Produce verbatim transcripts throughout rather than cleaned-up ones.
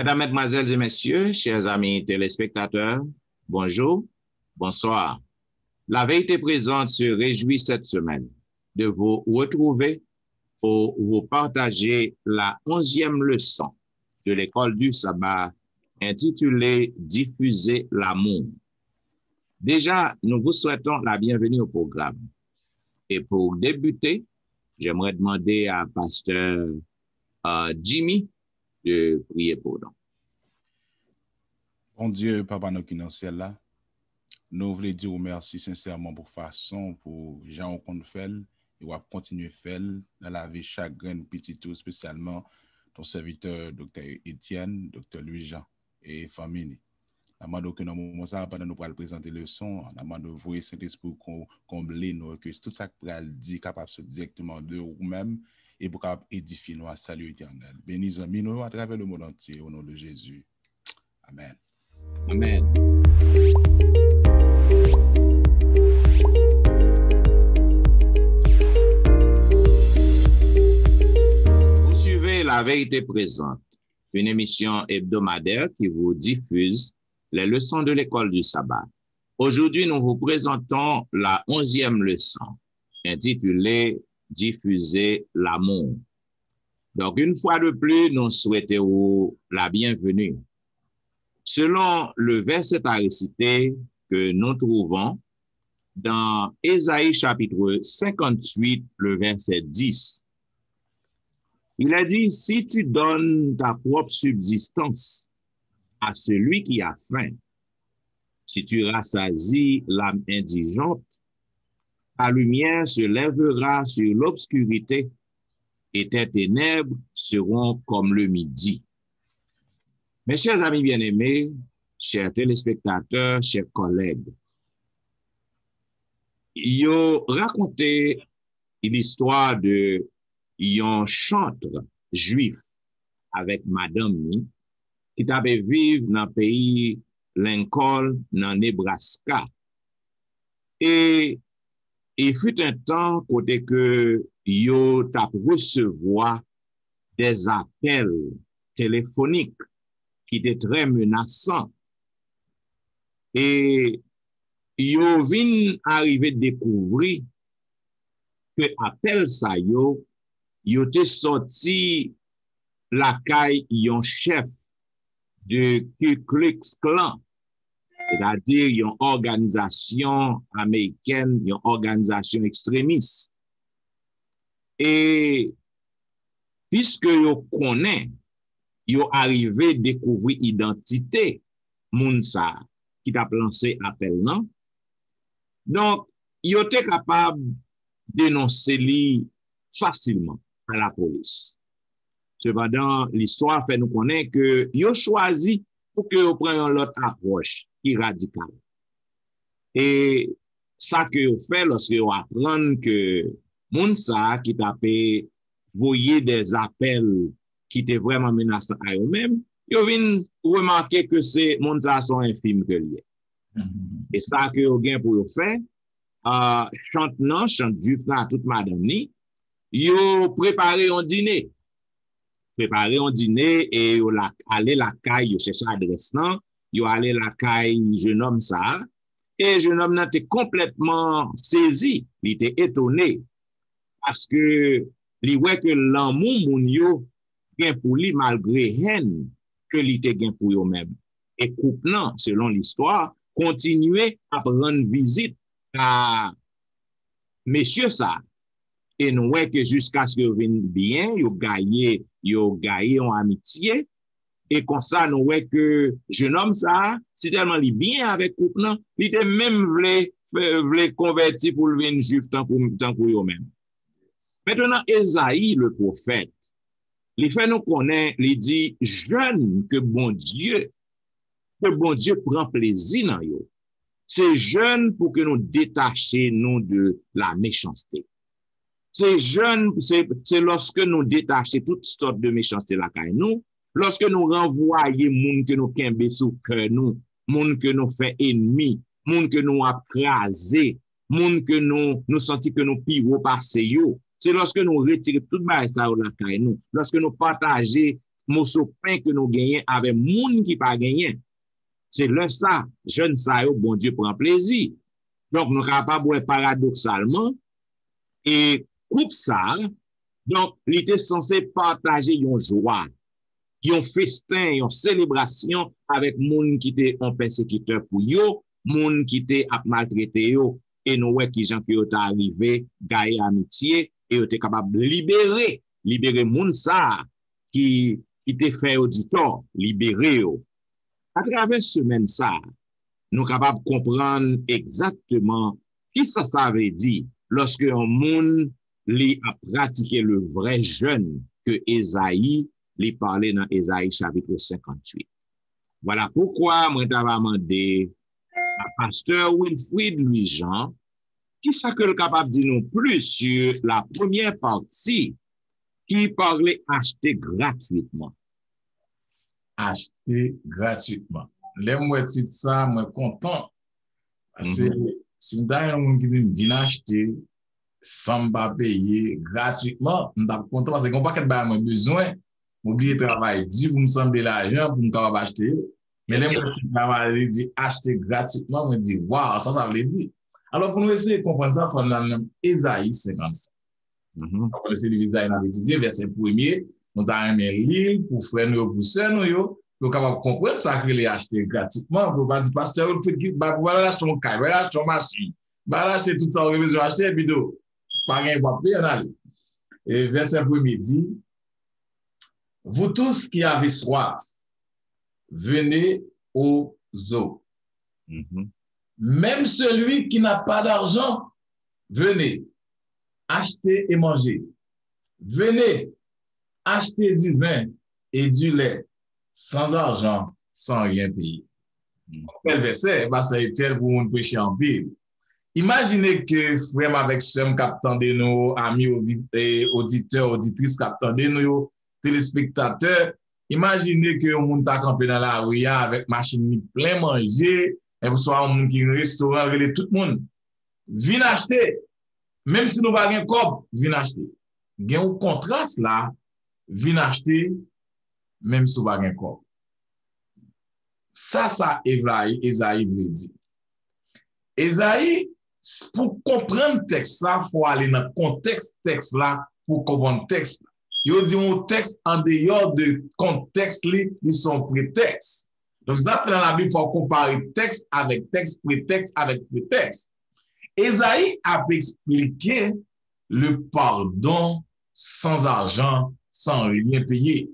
Mesdames, Mesdemoiselles et Messieurs, chers amis téléspectateurs, bonjour, bonsoir. La Vérité Présente se réjouit cette semaine de vous retrouver pour vous partager la onzième leçon de l'école du sabbat intitulée Diffuser l'amour. Déjà, nous vous souhaitons la bienvenue au programme. Et pour débuter, j'aimerais demander à pasteur euh, Jimmy de prier pour nous. Bondye, Papa nou ki nan syèl la, nou vle di w mèsi sensèman pou fason, pou jan w konn fè l, e w ap kontinye fè l nan lavi chak grenn pitit ou, espesyalman ton sèvitè, Doktè Etienne, Doktè Louis Jean e fanmi li. N ap mande w ke nan moman sa a, pandan nou pral prezante leson an, n ap mande w voye Sentespri w kon- konble nou, ke tout sa k pral di kapab sot dirèkteman de ou menm, e pou kapab edifye nou à salut éternel. Beni zanmi nou yo atravè le monde entier, au nom de Jésus. Amen. Amen. Vous suivez La Vérité Présente, une émission hebdomadaire qui vous diffuse les leçons de l'école du sabbat. Aujourd'hui, nous vous présentons la onzième leçon, intitulée Diffuser l'amour. Donc, une fois de plus, nous souhaitons la bienvenue. Selon le verset à réciter que nous trouvons dans Ésaïe chapitre cinquante-huit, le verset dix, il est dit, si tu donnes ta propre subsistance à celui qui a faim, si tu rassasies l'âme indigente, ta lumière se lèvera sur l'obscurité et tes ténèbres seront comme le midi. Mes chers amis bien-aimés, chers téléspectateurs, chers collègues, yo rakonte listwa de yon chantre jwif avèk madanm ni ki t ap viv nan peyi Lincoln, nan Nebraska. E il fut un temps kote ke yo t ap resevwa des appels téléphoniques ki te trè menasan. E yo vin arive dekouvri ke apèl sa yo, yo te sòti lakay yon chèf de Ku Klux Klan, sètadi yon òganizasyon amerikèn, yon òganizasyon ekstremis. E piske yo konnen, yo arive dekouvri idantite moun sa a ki t ap lanse apèl lan. Donk, yo te kapab denonse li fasilman a lapolis. Sepandan, listwa fè nou konnen ke yo chwazi pou ke yo pran yon lòt apwòch ki radikal. E sa ke yo fè lòske yo aprann ke moun sa a ki t ape voye de apèl ki te vrèman menasan a yo menm, yo vin remake ke se moun sa a se yon enfim ke l ye. E sa ke yo gen pou yo fè, uh, chant nan, chant jwif nan, tout madanm ni, yo prepare yon dine. Prepare yon dine e yo la, ale lakay, yo chèche adrès lan, yo ale lakay jenòm sa a. E jenòm nan te konplètman sezi, li te etone, paske li wè ke lanmou moun yo gen pou li malgre hèn ke li te gen pou yo menm. E koup nan, selon listwa, kontinye ap rann vizit a mesye sa. E nou wè ke jiskaske yo vin byen, yo gaye, yo gaye yon amitye. E konsa nou wè ke jenòm sa a, si tèlman li byen avèk koup nan, li te menm vle, vle konvèti pou l vin jwif tankou, tankou yo menm. Mentnan, Ezayi, le pwofèt, li fè nou konnen, li di, jèn ke Bondye, ke Bondye pran plezi nan yo. Se jèn pou ke nou detache nou de la mechanste. Se jèn, se, se lòske nou detache tout sòt de mechanste lakay nou, lòske nou ranvwaye moun ke nou kenbe sou kè nou, moun ke nou fè enmi, moun ke nou ap kraze, moun ke nou, nou santi ke nou pi wo pase yo. Se lòske nou retire tout bagay sa yo lakay nou, lòske nou pataje moso pen ke nou genyen avè moun ki pa genyen. Se lè sa, jèn sa yo, Bondye pran plezi. Donk, nou kapab wè paradoksalman, e koup sa, donk, li te sanse pataje yon jwa, yon festen, yon selebrasyon avèk moun ki te yon pèsekitè pou yo, moun ki te ap maltrete yo. E nou wè kijan ke yo ta rive gaye amitye e yo te kapab libere, libere moun sa a ki, ki te fè yo di tò, libere yo. Atravè semèn sa a, nou kapab konprann egzakteman kisa sa vle di lòske yon moun li ap pratike le vrè jèn ke Ezayi li pale nan Ezayi chapit senkantuit. Vwala poukwa mwen ta va mande a pastè Wilfrid Louis Jean, kisa ke l kapab di nou plis sur la premyè pati ki pale achte gratwitman? Achte gratwitman. Lè m wè tit sa, mwen kontan. Paske si m ta yon moun ki di m vin achte san m pa peye gratwitman, m t ap kontan paske gen yon pakèt bagay mwen bezwen. M oblije travay di pou m sanble lajan pou m kapab achte yo. Men lè m wè tit la, m ale li di achte gratwitman, mwen di, waw, sa sa vle di? Alò, pou nou eseye konprann sa, fò n al nan Ezayi senkannsenk. Donk, se liv Ezayi n ap etidye, vèsè premye, nou ta renmen li l pou frè nou yo, pou sè nou yo, pou yo kapab konprann sa k rele achte gratwitman, pou yo pa di, pastè Wilfrid, ki, ba, pou al achte yon kay, pou al achte yon machin, pou al achte tout sa w bezwen achte, epi tou, pa gen pou ap peye, ann ale. E vèsè premye di, vous tous qui avez soif, venez aux eaux. Même celui qui n'a pas d'argent, venez, achetez et mangez. Venez, achetez du vin et du lait, sans argent, sans rien payer. Bèl vèsè, pastè Etienne, pou moun preche anpil. Imajine ke frè m avèk sè m k ap tande nou, ami odi-, e, oditè, oditris k ap tande nou yo, telespektatè, imajine ke yon moun ta kanpe nan lari a avèk machin li plen manje, oswa yon moun ki gen restoran, rele tout moun, vin achte, menm si nou pa gen kòb, vin achte. Gen yon kontras la, vin achte, menm si w pa gen kòb. Sa, sa Ezayi, Ezayi vle di. Ezayi, s-, pou konprann tèks sa, fò ale nan kontèks tèks la pou konprann tèks la. Yo di yon tèks andeyò de kontèks li, li se yon pretèks. Donk, sa fè nan Labib, fò w konpare tèks avèk tèks, pretèks avèk pretèks. Ezayi ap eksplike le pardon sans argent, sans rien payer.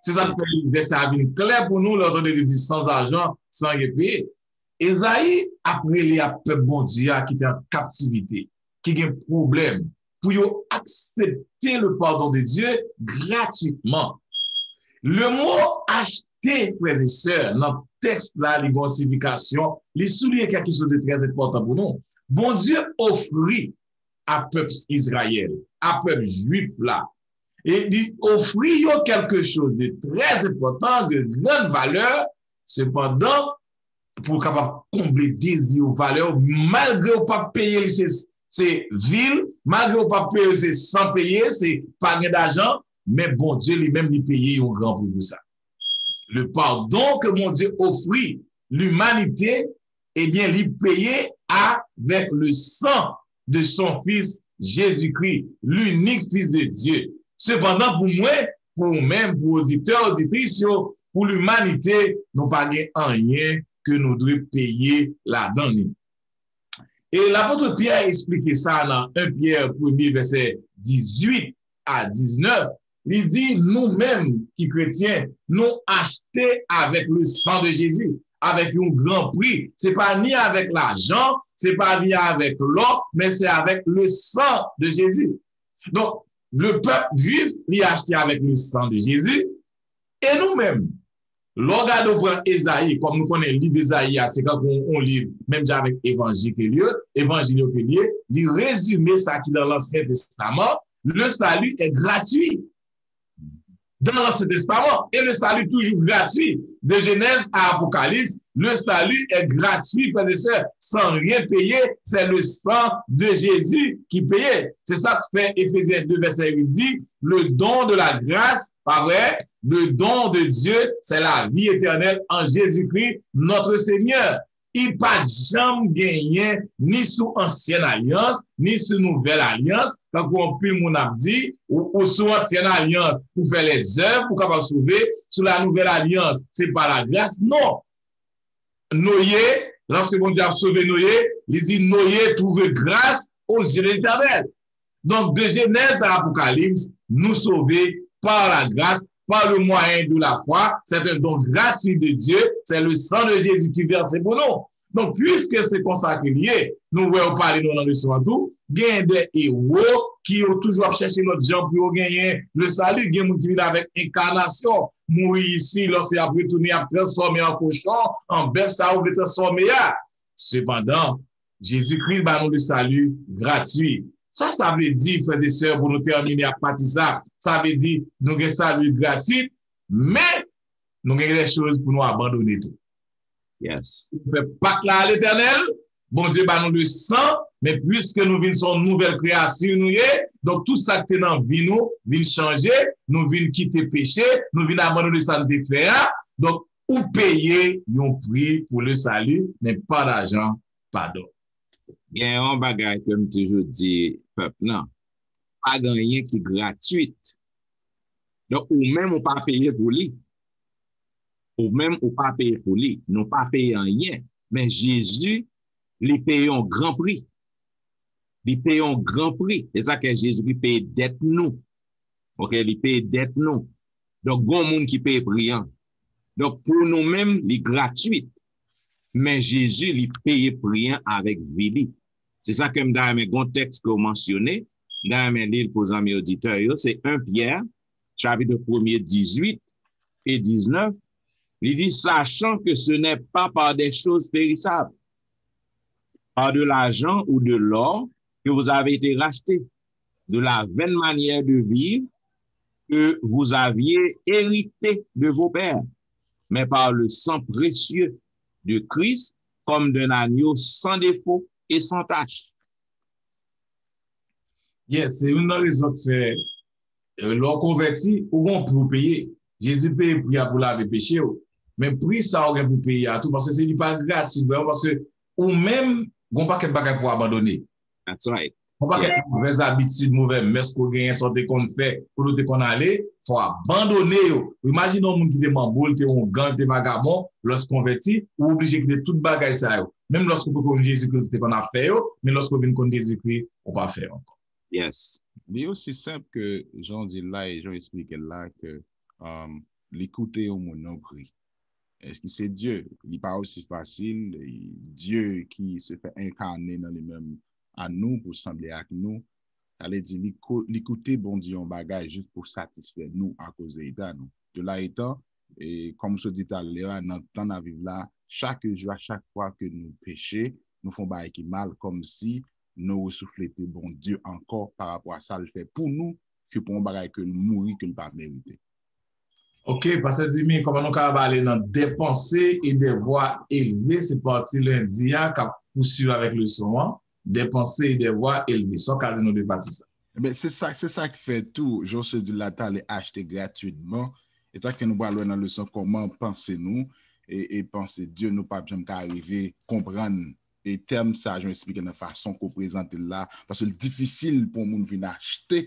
Se sa k fè vèsè a vin klè pou nou lè w tande li di sans argent, sans rien payer. Ezayi ap rele a pèp Bondye a ki te an kaptivite, ki gen pwoblèm, pou yo aksepte le pardon de Dieu gratuitement. Le mo achte, frè e sè, nan tèks la, li gen yon siyifikasyon, li souliye kèk kèksyon de trè enpòtan pou nou. Bondye ofri a pèp Izrayèl, a pèp jwif la. E li ofri yo kèlke choz de trè enpòtan, de grann valè, sepandan, pou w kapab konble dezi yo, valè yo, malgre w p ap peye li, se, se vil, malgre w p ap peye li, se san peye, se pa gen dajan, men Bondye li menm, li peye yon gran pri pou sa. Le pardon que Bondye ofri limanite, ebyen, li peye avèk le san de son Fis Jezikri, l'unique Fils de Dieu. Sepandan, pou mwen, pou ou menm, pou oditè, oditris yo, pou limanite, nou pa gen anyen ke nou dwe peye ladan li. E lapot Pyè eksplike sa nan en Pyè premye vèsè dizuit a diznèf, li di, nou menm ki kretyen, nou achte avèk le san de Jezi, avèk yon gran pri. Se pa ni avèk lajan, se pa ni avèk lò, men se avèk le san de Jezi. Donk, le pèp jwif, li achte avèk le san de Jezi. E nou menm, lè w gade w pran Ezayi, kòm nou konnen liv Ezayi a, se kankou yon, yon liv, menm jan avèk evanjil ke li ye, evanjil yo ke li ye, li rezime sa ki nan Lansyen Testaman, le salut est gratuit. dans l'Ancien Testament. Et le salut toujours gratuit. De Genèse à Apocalypse, le salut est gratuit, frères et sœurs, sans rien payer. C'est le sang de Jésus qui payait. C'est ça que fait Éphésiens deux, verset huit dit, le don de la grâce, pas vrai? Le don de Dieu, c'est la vie éternelle en Jésus-Christ, notre Seigneur. Li pa t janm genyen ni sou ansyen alyans, ni sou nouvèl alyans, tankou anpil moun ap di, ou, ou sou ansyen alyans pou fè lèzèv pou kapab sove, sou la nouvèl alyans, se pa lagras. Non. Noye, lòske Bondye ap sove Noye, li di, Noye trouve grâce aux yeux de l'Éternel. Donc, de Genèse à Apocalypse, nous sauvés par la grâce, par le moyen de la foi. C'est un don gratuit de Dieu. C'est le sang de Jésus qui versé pour nous. Donk, piske se konsa ke l ye, nou wè yo pale nou nan leson an tou, gen de ewo ki yo toujou ap chèche lòt jan pou yo genyen le salut. Gen moun ki vin avèk enkanasyon, mouri isi, lòske y ap retounen, y ap transfòme an kochon, an bèf, sa yo vle transfòme a. Sepandan, Jezikri ba nou le salut gratuit. Sa sa vle di, frè e sè, pou nou tèmine ak pati sa? Sa vle di nou gen salut gratuit, men nou gen de choz pou nou abandone tou. Yes. Nou fè pak la a Letènèl, Bondye ba nou le san, men piske nou vin se yon nouvèl kreyati nou ye, donk tout sa ki te nan vi nou vin chanje, nou vin kite peche, nou vin abandone sa n te fè a. Donk, ou peye yon pri pou le salut, men pa dajan padon. Gen yon bagay ke m toujou di pèp lan, pa gen anyen ki gratwit. Donk, ou menm ou pa peye pou li. Ou menm ou pa peye pou li. Nou pa peye anyen. Men Jezi, li peye yon gran pri. Li peye yon gran pri. E sa ke Jezi peye dèt nou. Ok, li peye dèt nou. Donk, gon moun ki peye pri an. Donk, pou nou menm, li gratwit. Men Jezi, li peye pri an avèk vi li. Se sa ke m ta renmen gon tèks ke w mansyone, m ta renmen li l pou zanmi oditè yo, se en Pyè, chapit premye, dizuit e diznèf. Li di, sachant que ce n'est pas par des choses périssables, par de l'argent ou de l'or que vous avez été rachetés, de la vaine manière de vivre que vous aviez hérité de vos pères, mais par le sang précieux de Christ, comme d'un agneau sans défaut et sans tache. Yes, se youn nan rezon k fè, eh, lè w konvèti, ou gon pri ou peye. Jezi peye pri a pou lave peche w. Men pri sa ou gen pou peye a tou, paske se li pa gratwit vrèman, paske ou menm, gon pakèt bagay pou w abandone. That's right. Gon pakèt movèz abitid, movèz mès ke w genyen, sa w te konn fè, kote w te konn ale, fò w abandone yo. Imajine yon moun ki te manbo, li te oungan, li te vagabon, lòske w konvèti, ou oblije kite tout bagay sa yo. Menm lòske w poko konn Jezikri, ou te konn ap fè yo, men lòske w vin konn Jezikri, ou pa fè yo ankò. Yes. Li osi senp ke jan w di l la e jan w eksplike l la ke um, li koute yon moun yon pri. Èske se Dye? Li pa osi fasil, e Dye ki se fè enkane nan li menm a nou pou sanble ak nou. Sa vle di li, ko- li koute Bondye yon bagay jis pou satisfè nou akoz de eta nou. De la etan, e kòm w sot di talè a, nan tan n ap viv la, chak jou, a chak fwa ke nou peche, nou fè yon bagay ki mal, kòmsi nou resouflete Bondye ankò pa rapò a sa l fè pou nou, ke pou yon bagay ke l mouri, ke l pa merite. Ok, Pastè Dimy, kòman nou kapab ale nan des pensées et des voix élevées? Se pati lendi a k ap pouswiv avèk leson an. Des pensées et des voix élevées. Sa w ka di nou de pati sa? Ebyen, se sa, se sa k fè tou, jan w sot di l la talè, achte gratwitman. E sa k fè nou pral wè nan leson kòman panse nou e, e panse Dye, nou p ap janm ka rive konprann e tèm sa, jan w eksplike nan fason ke w prezante l la, paske l difisil pou yon moun vin achte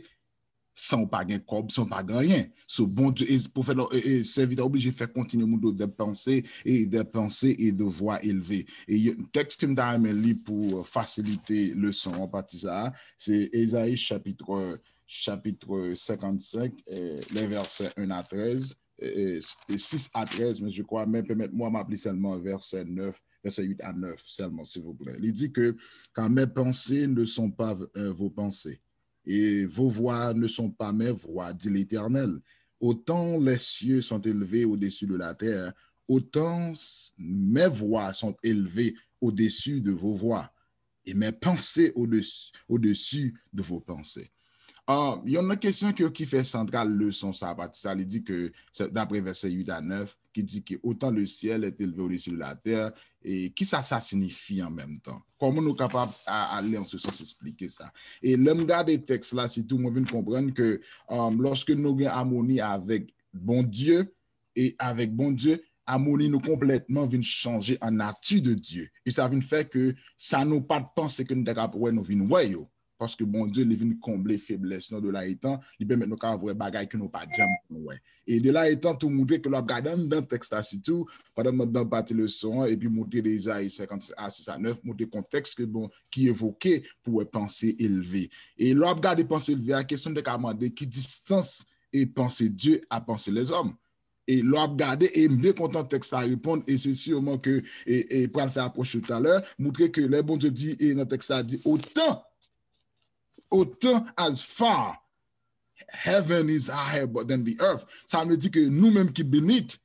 san w pa gen kòb, san w pa gen anyen. So, Bondye, e, pwofèt la, e, e, sèvitè oblije fè kontinye moun yo des pensées et des pensées et de voix élevées. E yo- tèks ke m ta renmen li pou, euh, fasilite leson an, pati sa a, se Ezayi chapit, chapit senkannsenk, euh, les versets un à treize, euh, euh, six à treize, mais je crois, mais permettez-moi, m ap li sèlman vèsè nèf, vèsè uit a nèf sèlman, silvouplè. Li di ke, car mes pensées ne sont pas, euh, vos pensées, et vos voies ne sont pas mes voies, dit l'Éternel. Autant les cieux sont élevés au-dessus de la terre, autant s- mes voies sont élevées au-dessus de vos voies, et mes pensées au-dessus, au-dessus de vos pensées. Ah, youn nan kesyon ke, ki fè santral leson sa a pati sa, li di ke, se, daprè vèsè uit a nèf, ki di ke autant le ciel est élevé au-dessus de la terre, e kisa sa siyifi an menm tan? Kòman nou kapab a, ale an se sans esplike sa? E lè m gade tèks la, sitou mwen vin konprann ke, um, lòske nou gen amoni avèk Bondye e avèk Bondye, amoni nou konplètman vin chanje an nati de Dye. E sa vin fè ke sa nou pa t panse ke nou ta ka wè, nou vin wè yo. Paske Bondye, li vin konble feblès nou de la etan, li pèmèt nou ka wè bagay ke nou pa t janm konn wè. E de la etan tou montre ke lè w ap gade anndan tèks la sitou, pandan m nan pati leson an, epi montre de Izayi senkant a sis a nèf, montre kontèks ke bon, ki evoke pou wè panse elve. E lè w ap gade panse elve a, kesyon n te ka mande, ki distans e panse Dye a panse lèzòm? E lè w ap gade, e m byen kontan tèks la reponn, e se siman ke e, e pral fè apwòch yo talè, montre ke lè Bondye di, e nan tèks la di, autant, autant as far heaven is higher than the earth. Sa vle di ke nou menm ki benit,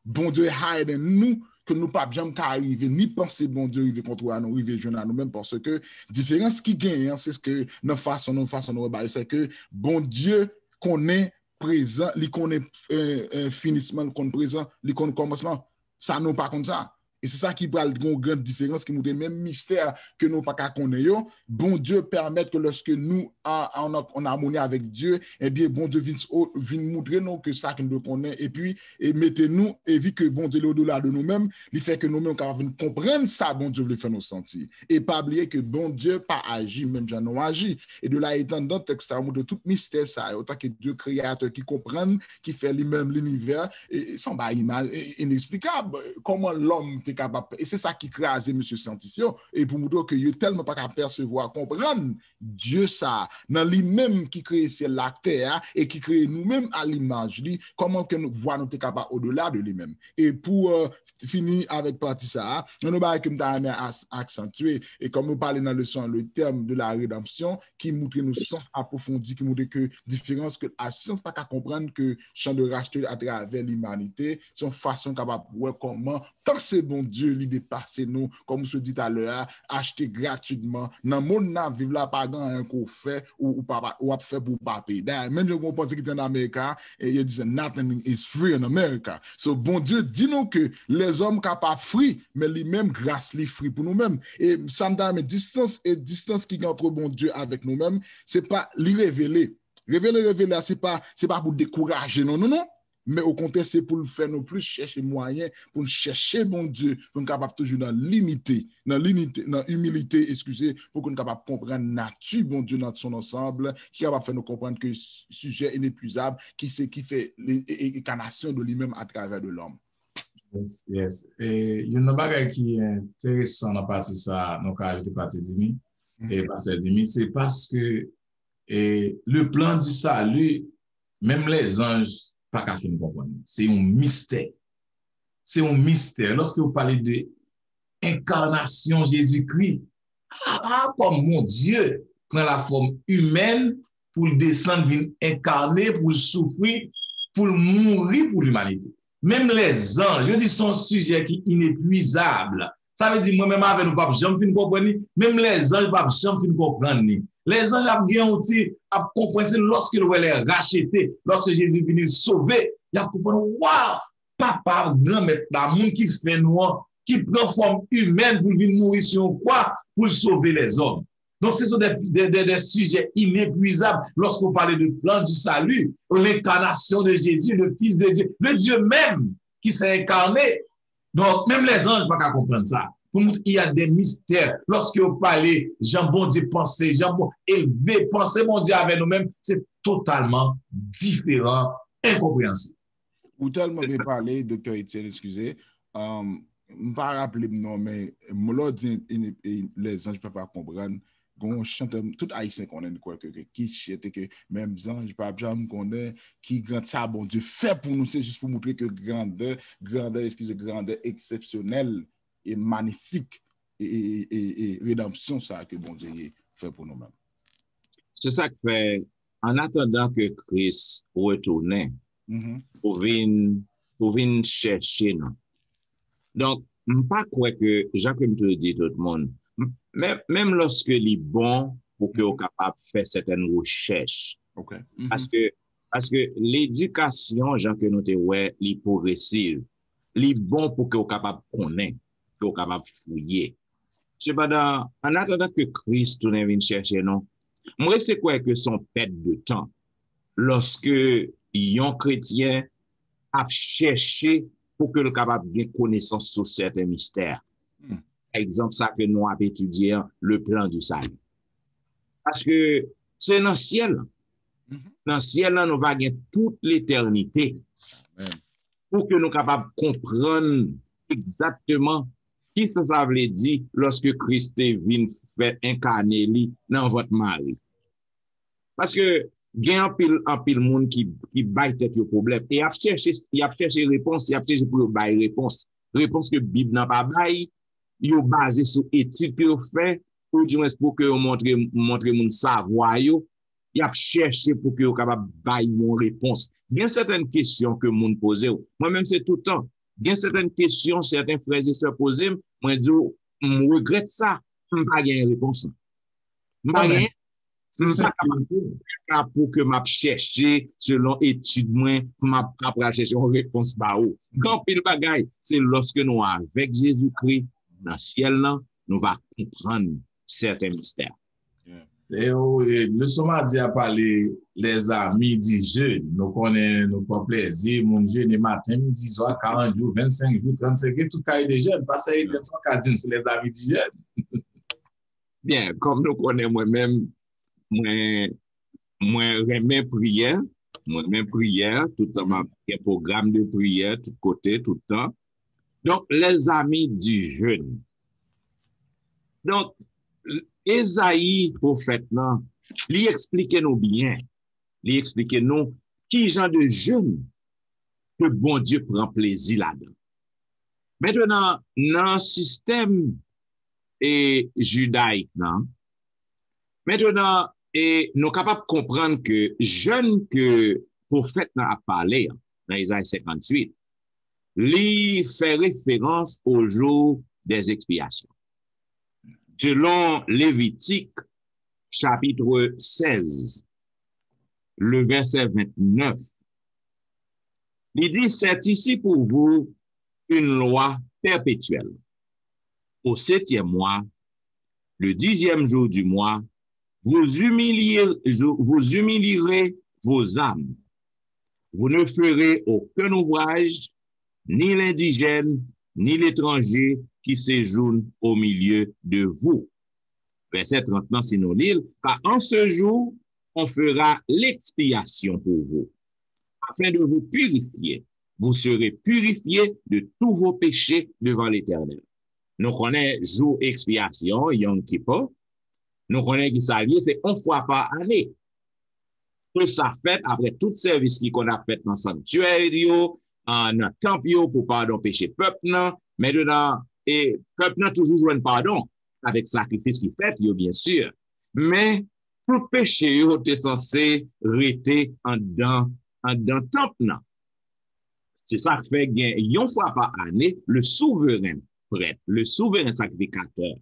Bondye higher than nou, ke nou p ap janm ka rive, ni panse Bondye rive kontwole a nou, rive jwenn a nou menm, paske diferans ki genyen an, se ke nan fason nou, fason nou wè bagay, se ke Bondye konnen prezan, li konnen, eh, eh, finisman, li konn prezan, li konn kòmansman. Sa nou pa konn sa. E se sa ki pral gen yon gran diferans ki montre menm mistè ke nou pa ka konnen yo, Bondye pèmèt ke lòske nou an, an, an amoni avèk Dye, ebyen, Bondye vin, vin montre nou ke sa ke nou dwe konnen, epi, e mete nou, e vi ke Bondye li odela de nou menm, li fè ke nou menm kapab vin konprann sa Bondye vle fè nou santi. E pa bliye ke Bondye pa aji menm jan nou aji. E de la etan dan tèks sa yo montre tout mistè sa yo, antanke Dye kreyatè ki konprann, ki fè li menm linivè, e, e se yon bagay ima-, e, inesplikab. Kòman lòm te kapab fè? E se sa ki kraze mesye syantis yo. E pou montre w ke yo tèlman pa ka pèsevwa, konprann Dye sa a, nan li menm ki kreye syèl la ak tè a, e ki kreye nou menm a limaj li, kòman ke nou, vwa nou te kapab odela de li menm? E pou, euh, fini avèk pati sa a, yon bagay ke m ta renmen as-, aksantye, e kòm nou pale nan leson an, le thème de la rédemption, ki montre nou sans apwofondi, ki montre ke diferans ke lasyans pa ka konprann ke chan de rachte atravè limanite, se yon fason kapab wè kòman panse Bondye li depase nou, kòm ou sot di talè a, achte gratitman. Nan monn n ap viv la, pa gen anyen ke w fè, ou, ou pa, ou ap fè pou w pa peye. Dayè, menm jan gen yon panse ki te an Amerika, e yo di, nothing is free in America. So, Bondye di nou ke lèzòm ka pa free, men li menm, gras li free pou nou menm. E sa m ta renmen, distans, e distans ki gen antre Bondye avèk nou menm, se pa li revele. Revele, revele a, se pa, se pa pou dekouraje nou, non, non. Men okontrè, se pou l fè nou plis chèche mwayen pou n chèche Bondye, pou n kapab toujou nan limite, nan linite, nan imilite, eskize, pou ke n kapab konprann nati Bondye nan son ansanm, ki kapab fè nou konprann ke s-, sijè inepuizab, ki se ki fè le-, e-, e-, enkanasyon de li menm atravè de lòm. Yes, yes. E youn nan bagay ki enteresan nan pati sa a, nou ka ajoute pati Dimi, e pastè Dimi, se paske, e, le plan du salut, menm lèzanj pa ka fin konprann li. Se yon mistè. Se yon mistè. Lòske w pale de enkanasyon Jezikri, a, a, kòm Bondye pran lafòm imèn pou l desann vin enkane, pou l soufri, pou l mouri pou limanite. Menm lèzanj, yo di se yon sijè ki inepuizab. Sa vle di mwen menm avè nou p ap janm fin konprann li, menm lèzanj p ap janm fin konprann li. Lèzanj ap gen yon ti, ap konprann, se lòske l wè lè rachete, lòske Jezi vini l sove, y ap konprann, waw, Papa, Granmèt la, moun ki fè nou an, ki pran fòm imèn pou l vin mouri sou yon kwa pou l sove lèzòm. Donk, se son de, de, de, de sijè inepuizab lòske w pale de plan du salut, l'incarnation de Jésus, le Fils de Dieu, le Dieu même qui s'est incarné. Donk, menm lèzanj pa ka konprann sa. Pou nou, il y a des mystères. Lòske yo pale, jan Bondye panse, jan bon, elve, panse Bondye avè nou menm, se totalman diferan, enkonpreyansib. Ou tèlman byen pale, Doktè Etienne, eskize. Um, m pa raple m non, men m lè w di, e, e, lèzanj pa pa konprann, gen yon chante, tout Ayisyen konnen, kwè ke, ke ki chante ke menm zanj pa janm konnen ki gran sa Bondye fè pou nou, se jis pou montre ke grandè, grandè, eskize, grandè eksepsyonèl e manifik e, e, e, e, e redanmsyon sa ke Bondye fè pou nou menm. Se sa k fè, an atandan ke Kris retounen, pou vin, pou vin chèche nou. Donk, m pa kwè ke, jan ke m toujou di tout moun, m-, menm, menm lòske li bon pou ke w kapab fè sètèn rechèch, Ok. Paske, paske ledikasyon, jan ke nou te wè, li pwogresiv. Li bon pou ke w kapab konnen, ke w kapab fouye. Sepandan, an atandan ke Kris tounen vin chèche nou, mwen rete kwè ke se yon pèt de tan lòske yon kretyen ap chèche pou ke l kapab gen konesans sou sèten mistè. Pa egzanp, sa ke nou ap etidye an, le plan du salut. Paske se nan syèl lan. Nan syèl lan, nou va gen tout letènite pou ke nou kapab konprann egzakteman kisa sa vle di lòske Kris te vin fè enkane li nan vant Mari. Paske gen anpil, anpil moun ki, ki bay tèt yo pwoblèm. E y ap chèche, y ap chèche repons, y ap chèche pou yo bay repons. Repons ke Bib nan pa bay, yo baze sou etid ke yo fè, oudimwens pou ke yo montre, montre moun savwa yo, y ap chèche pou ke yo kapab bay yon repons. Gen sèten kesyon ke moun poze w. Mwen menm se toutan. Gen sèten kesyon, sèten frè e sè poze m, mwen di w, m regrèt sa, m pa genyen repons lan. M pa genyen, m pa kapab fè sa pou ke m ap chèche selon etid mwen, m ap apral chèche yon repons ba ou. Gen anpil bagay, se lòske nou avèk Jezikri nan syèl lan, nou va konprann sèten mistè. E, e, leson madi a pale les amis du jeûne. Nou konnen nou pran plezi, moun jene maten, midi, swa, karant jou, vennsenk jou, trannsenk jou, tout kalite jèn. Pastè Etienne, sa w ka di n sou les amis du jeûne? Byen, kòm nou konnen mwen menm, mwen, mwen renmen priyè. Mwen renmen priyè. Toutan m ap gen pwogram de priyè tout kote, toutan. Donk, les amis du jeûne. Donk, Ezayi, pwofèt lan, li eksplike nou byen. Li eksplike nou ki jan de jèn ke Bondye pran plezi ladan. Mentnan, nan sistèm e jidayik lan, mentnan, e nou kapab konprann ke jèn ke pwofèt lan ap pale an, nan Ezayi senkantuit, li fè referans au jour des expiations. Selon Levitik, chapitre seize, le verset vingt-neuf, li di, c'est ici pour vous une loi perpétuelle. Au septième mois, le dixième jour du mois, vous humilierez, vous humilierez vos âmes. Vous ne ferez aucun ouvrage, ni l'indigène, ni l'étranger qui séjourne au milieu de vous. Vèsè trant lan, si nou li l, car en ce jour, on fera l'expiation pour vous, afin de vous purifier. Vous serez purifiés de tous vos péchés devant l'Éternel. Nou konnen jou ekspyasyon, Yom Kippur, nou konnen ki sa l ye, se yon fwa pa ane. E sa fèt apre tout sèvis ki konn ap fèt nan sanktyè yo, nan tanp yo pou padon peche pèp nan. Mentnan, e pèp nan toujou jwenn padon avèk sakrifis ki fèt yo, byen si. Men, tout peche yo te sanse rete anndan, anndan tanp nan. Se sa k fè gen yon fwa pa ane, le souveren prèt, le souveren sakrifikatè,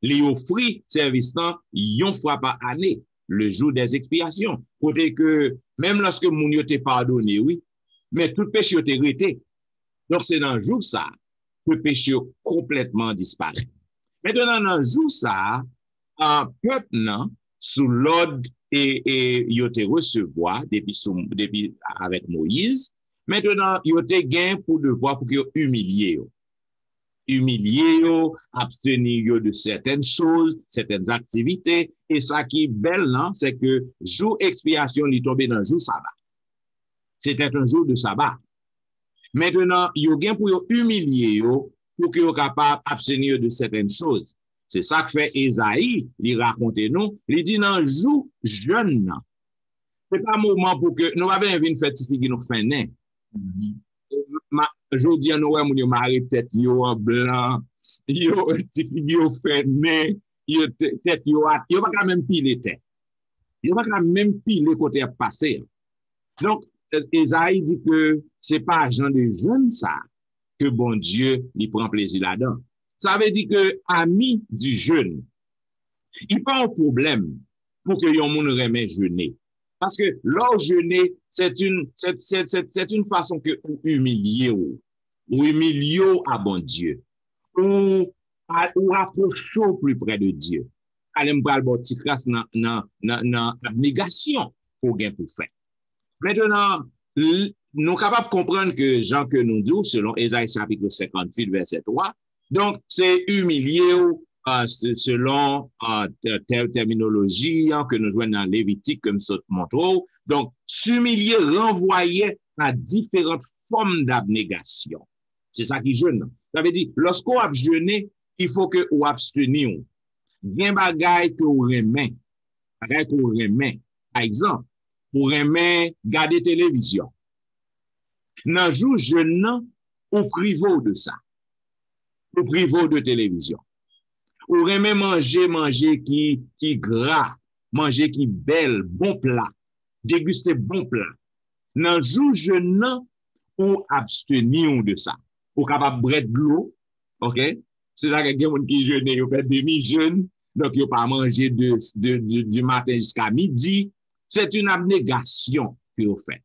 li ofri sèvis lan yon fwa pa ane, le jour des expiations. Kote ke, menm lòske moun yo te padone, wi, men tout peche yo te rete. Donk, se nan jou sa a ke peche yo konplètman disparèt. Mentnan, nan jou sa a, pèp nan, sou lòd e, e yo te resevwa depi, sou, depi avèk Moyiz, mentnan, yo te gen pou devwa pou ke yo imilye yo. Imilye yo, absteni yo de sètèn choz, sètèn aktivite, e sa ki bèl lan, se ke jou ekspyasyon li tonbe nan jou saba. C'était un jour de sabbat. Mentnan, yo gen pou yo imilye yo, pou ke yo kapab absteni yo de sètèn choz. Se sa k fè Ezayi, li rakonte nou, li di nan jou jèn nan. Se pa moman pou ke, nou pa bezwen vin fè ti figi nou fennen. Jodi a, nou wè moun yo mare tèt yo an blan, yo, ti figi yo fennen, yo, tèt yo, yo pa ka menm pile tè. Yo pa ka menm pile kote y ap pase an. Donk, Ezayi di ke se pa jan de jèn sa ke Bondye li pran plezi ladan. Sa vle di ke ami di jèn, li pa yon pwoblèm pou ke yon moun renmen jene. Paske lè w jene, c'est une, c'est, c'est, c'est, c'est une façon que ou imilye w. Ou imilye w a Bondye. Ou, a- ou rapwoche w pli pre de Dye. Ale m pral ba w ti kras nan, nan, nan, nan abnegasyon ke w gen pou fè. Mentnan, l- nou kapab konprann ke jan ke nou di w, selon Ezayi chapit senkanntuit, vèsè twa, donk, se imilye w, a, se- selon a, tè- tè- tèminoloji an ke nou jwenn nan Levitik ke m sot montre w. Donk, s'humilier renvoyait à différentes formes d'abnégation. Se sa ki jene nan. Sa vle di, lòske w ap jene, il faut que ou absteni w. Gen bagay ke w renmen, bagay ke w renmen. Pa egzanp, ou renmen gade televizyon. Nan jou jene nan, ou prive w de sa. Ou prive w de televizyon. Ou renmen manje, manje ki, ki gra, manje ki bèl, bon pla, degiste bon pla. Nan jou jene nan, ou absteni w de sa. Ou kapab bwè dlo, ok? Se sa, gen moun ki jene, yo fè demi jene, donk yo pa manje de, de, de, du matin jusqu'à midi. C'est une abnégation ke yo fè.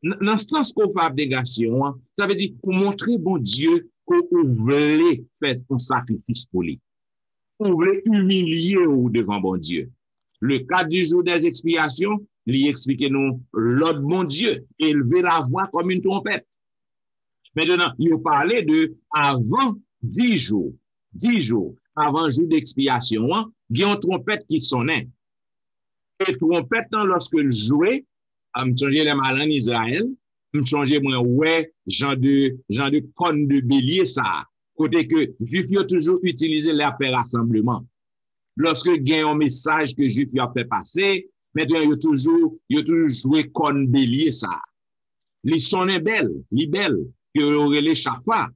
Nan, nan sans ke w fè abnegasyon an, sa vle di ou montre Bondye ke ou vle fè yon sakrifis pou li. Ou vle imilye w devan Bondye. Le quatre du jour des expiations, li eksplike nou lòd Bondye, élever la voix comme une trompette. Mentnan, yo pale de avan dis jou, dis jou, avan jou dekspiyasyon an, gen yon twonpèt ki sonnen. E twonpèt lan, lòske l jwe, a, m sonje lè m al ann Izrayèl, m sonje mwen wè jan de, jan de kòn de belye sa a, kote ke Jwif yo toujou itilize lè y ap fè rasanbleman. Lòske gen yon mesaj ke Jwif yo ap fè pase, mentnan yo toujou, yo toujou jwe kòn belye sa a. Li sonnen bèl, li bèl, ke yo rele chafa.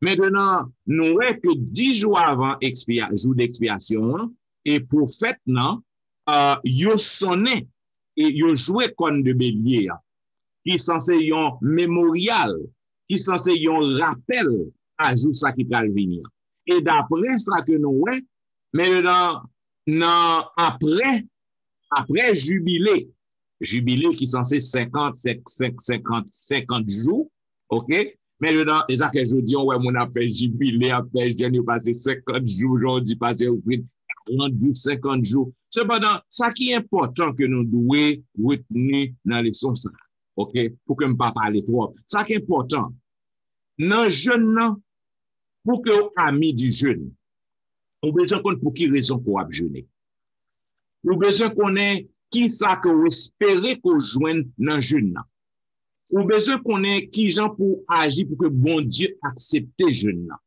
Mentnan, nou wè ke dis jou avan ekspya, jou dekspyasyon an, e pwofèt lan, a, yo sonnen, e yo jwe kòn de belye an, ki sanse yon memoryal, ki sanse yon rapèl a jou sa ki pral vini an. E daprè sa ke nou wè, mentnan, nan apre, apre jibile, jibile ki sanse senkant, senk- senk- senkant, senkant jou, ok? Mentnan, e sa ke jodi an, w wè moun ap fè jibile, ap fè jèn, yo pase senkant jou, jan w di, pase yo pran karant jou, senkant jou. Sepandan, sa ki enpòtan ke nou dwe retni nan leson sa a, ok? Pou ke m pa pale twòp. Sa ki enpòtan, nan jèn nan, pou ke w ami di jèn, ou bezwen konn pou ki rezon ke w ap jene. Ou bezwen konnen ki sa ke w espere ke w jwenn nan jèn nan. Ou bezwen konnen ki jan pou w aji pou ke Bondye aksepte jèn nan.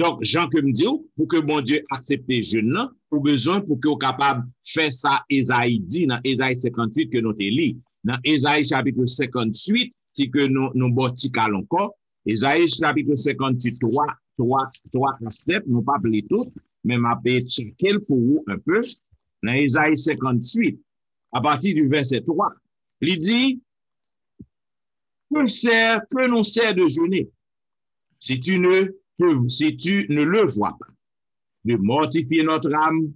Donk, jan ke m di w, pou ke Bondye aksepte jèn nan, ou bezwen pou ke w kapab fè sa Ezayi di nan Ezayi senkanntuit ke nou te li. Nan Ezayi chapit senkanntuit, si ke nou, nou ba w ti kal ankò, Ezayi chapit senkanntuit, twa, twa, twa a sèt, nou p ap li tout, men m ap tcheke l pou ou enpe. Nan Ezayi senkanntuit, apati di vèsè twa, li di, Que sert, que nous sert de jeûner, si tu ne, si tu ne le vois pas, de mortifier notre âme,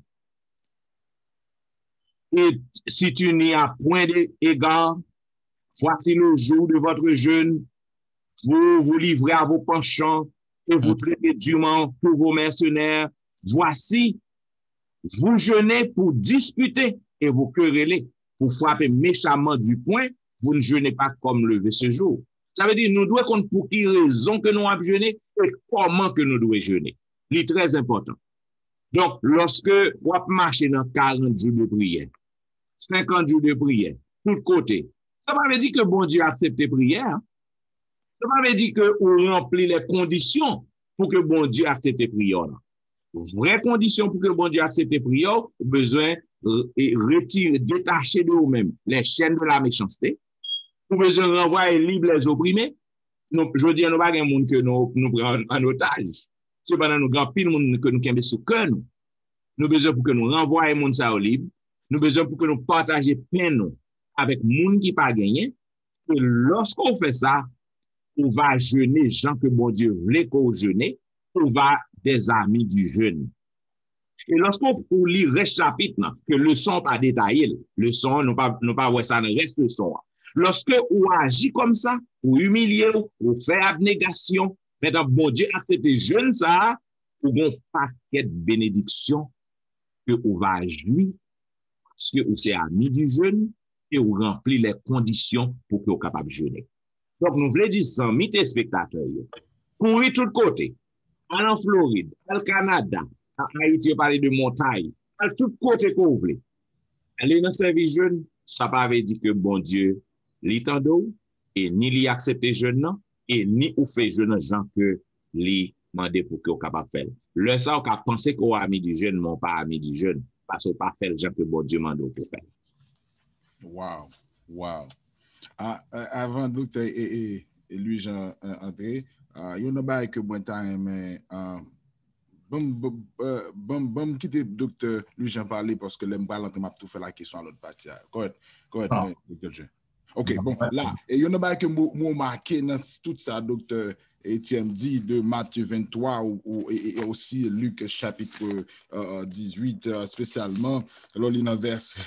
et si tu n'y as point d'égard, voici le jour de votre jeûne, vous vous livrez à vos penchants et vous traitez durement tous vos mercenaires. Voici, vous jeûnez pour disputer et vous quereller, pour frapper méchamment du poing, vous ne jeûnez pas comme le veut ce jour. Sa vle di, nou dwe konn pou ki rezon ke nou ap jene e kòman ke nou dwe jene. Li trè enpòtan. Donk, lòske w ap mache nan karant jou de priyè, senkant jou de priyè, tout kote, sa pa vle di ke Bondye aksepte priyè a. Sa pa vle di ke ou ranpli lè kondisyon pou ke Bondye aksepte priyè w lan. Vrè kondisyon pou ke Bondye aksepte priyè w, ou bezwen re- e retire, detache de ou menm les chaînes de la méchanceté. Ou bezwen ranvwaye lib les opprimés. Nou, jodi a, nou pa gen moun ke nou, nou pran an, an otaj. Sepandan, nou gen anpil moun ke nou kenbe sou kè nou. Nou bezwen pou ke nou ranvwaye moun sa yo lib. Nou bezwen pou ke nou pataje pen nou avèk moun ki pa genyen. E lòske w fè sa, ou va jene jan ke Bondye vle ke w jene, ou va des amis du jeûne. E lòske w, ou li rès chapit lan, ke leson an pa detaye l, leson an, nou pa, nou pa wè sa nan rès leson an. Lòske ou aji kòmsa, ou imilye w, ou fè abnegasyon, men Bondye aksepte jèn sa a, ou gen yon pakèt benediksyon ke ou va jwi, paske ou se ami di jèn, e ou ranpli lè kondisyon pou ke ou kapab jene. Donk, nou vle di, zanmi telespektatè yo, kouri tout kote, al an Florid, al Kanada, an Ayiti, yo pale de montay, al tout kote ke w vle. Ale nan sèvis jèn, sa pa vle di ke Bondye, li tande w, e ni li aksepte jèn nan, e ni ou fè jèn nan jan ke li mande pou ke w kapab fè l. Lè sa a, ou ka panse ke w ami di jèn, men w pa ami di jèn, paske w pa fè l jan ke Bondye mande w pou fè l. Wow, wow. Ah, eh, avan doktè e, e, e Louis Jean, eh, antre, ah, yon nan bagay ke mwen ta renmen, ah, ban m, ban, eh, ban m, ban m kite doktè Louis Jean pale, paske lè m pral antre, m ap tou fè la kesyon a lòt pati a. Kòrèk, kòrèk, ah, men, doktè Jean. Ok, bon, la, e yon nan bagay ke mwen remake nan tout sa doktè Etienne di de Matthieu vingt-trois ou, ou, e, e, e osi Lik chapit, euh, dix-huit, euh, espesyalman, lè w li nan vèsè,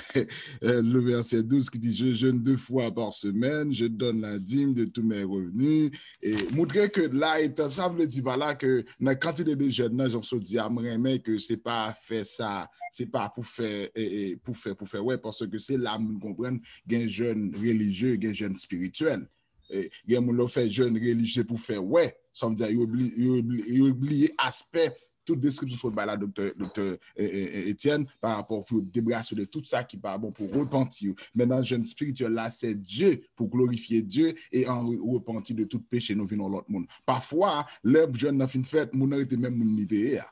euh, le verset douze ki di, je jeûne deux fois par semaine, je donne la dîme de tous mes revenus. E montre ke la etan, sa vle di pa la ke nan kantite de jèn nan, jan w sot di a, mwen renmen ke se pa fè sa, se pa pou fè, e, e, pou fè, pou fè wè, paske se la moun konprann gen jèn relijye, gen jèn espirityèl. E, gen moun lè w fè jèn relijye pou fè wè, sa vle di yo bli-, yo bli-, yo bliye aspè tout deskripsyon sot bay la, doktè, doktè, e, e, e, Etienne, pa rapò pou yo debrase de tout sa ki pa bon, pou repanti yo. Men nan jèn espirityèl la, se Dye, pou glorifye Dye e an re-, repanti de tout peche nou vin yon lòt moun. Pafwa, lè jèn nan fin fèt, moun nan rete menm moun li te ye a.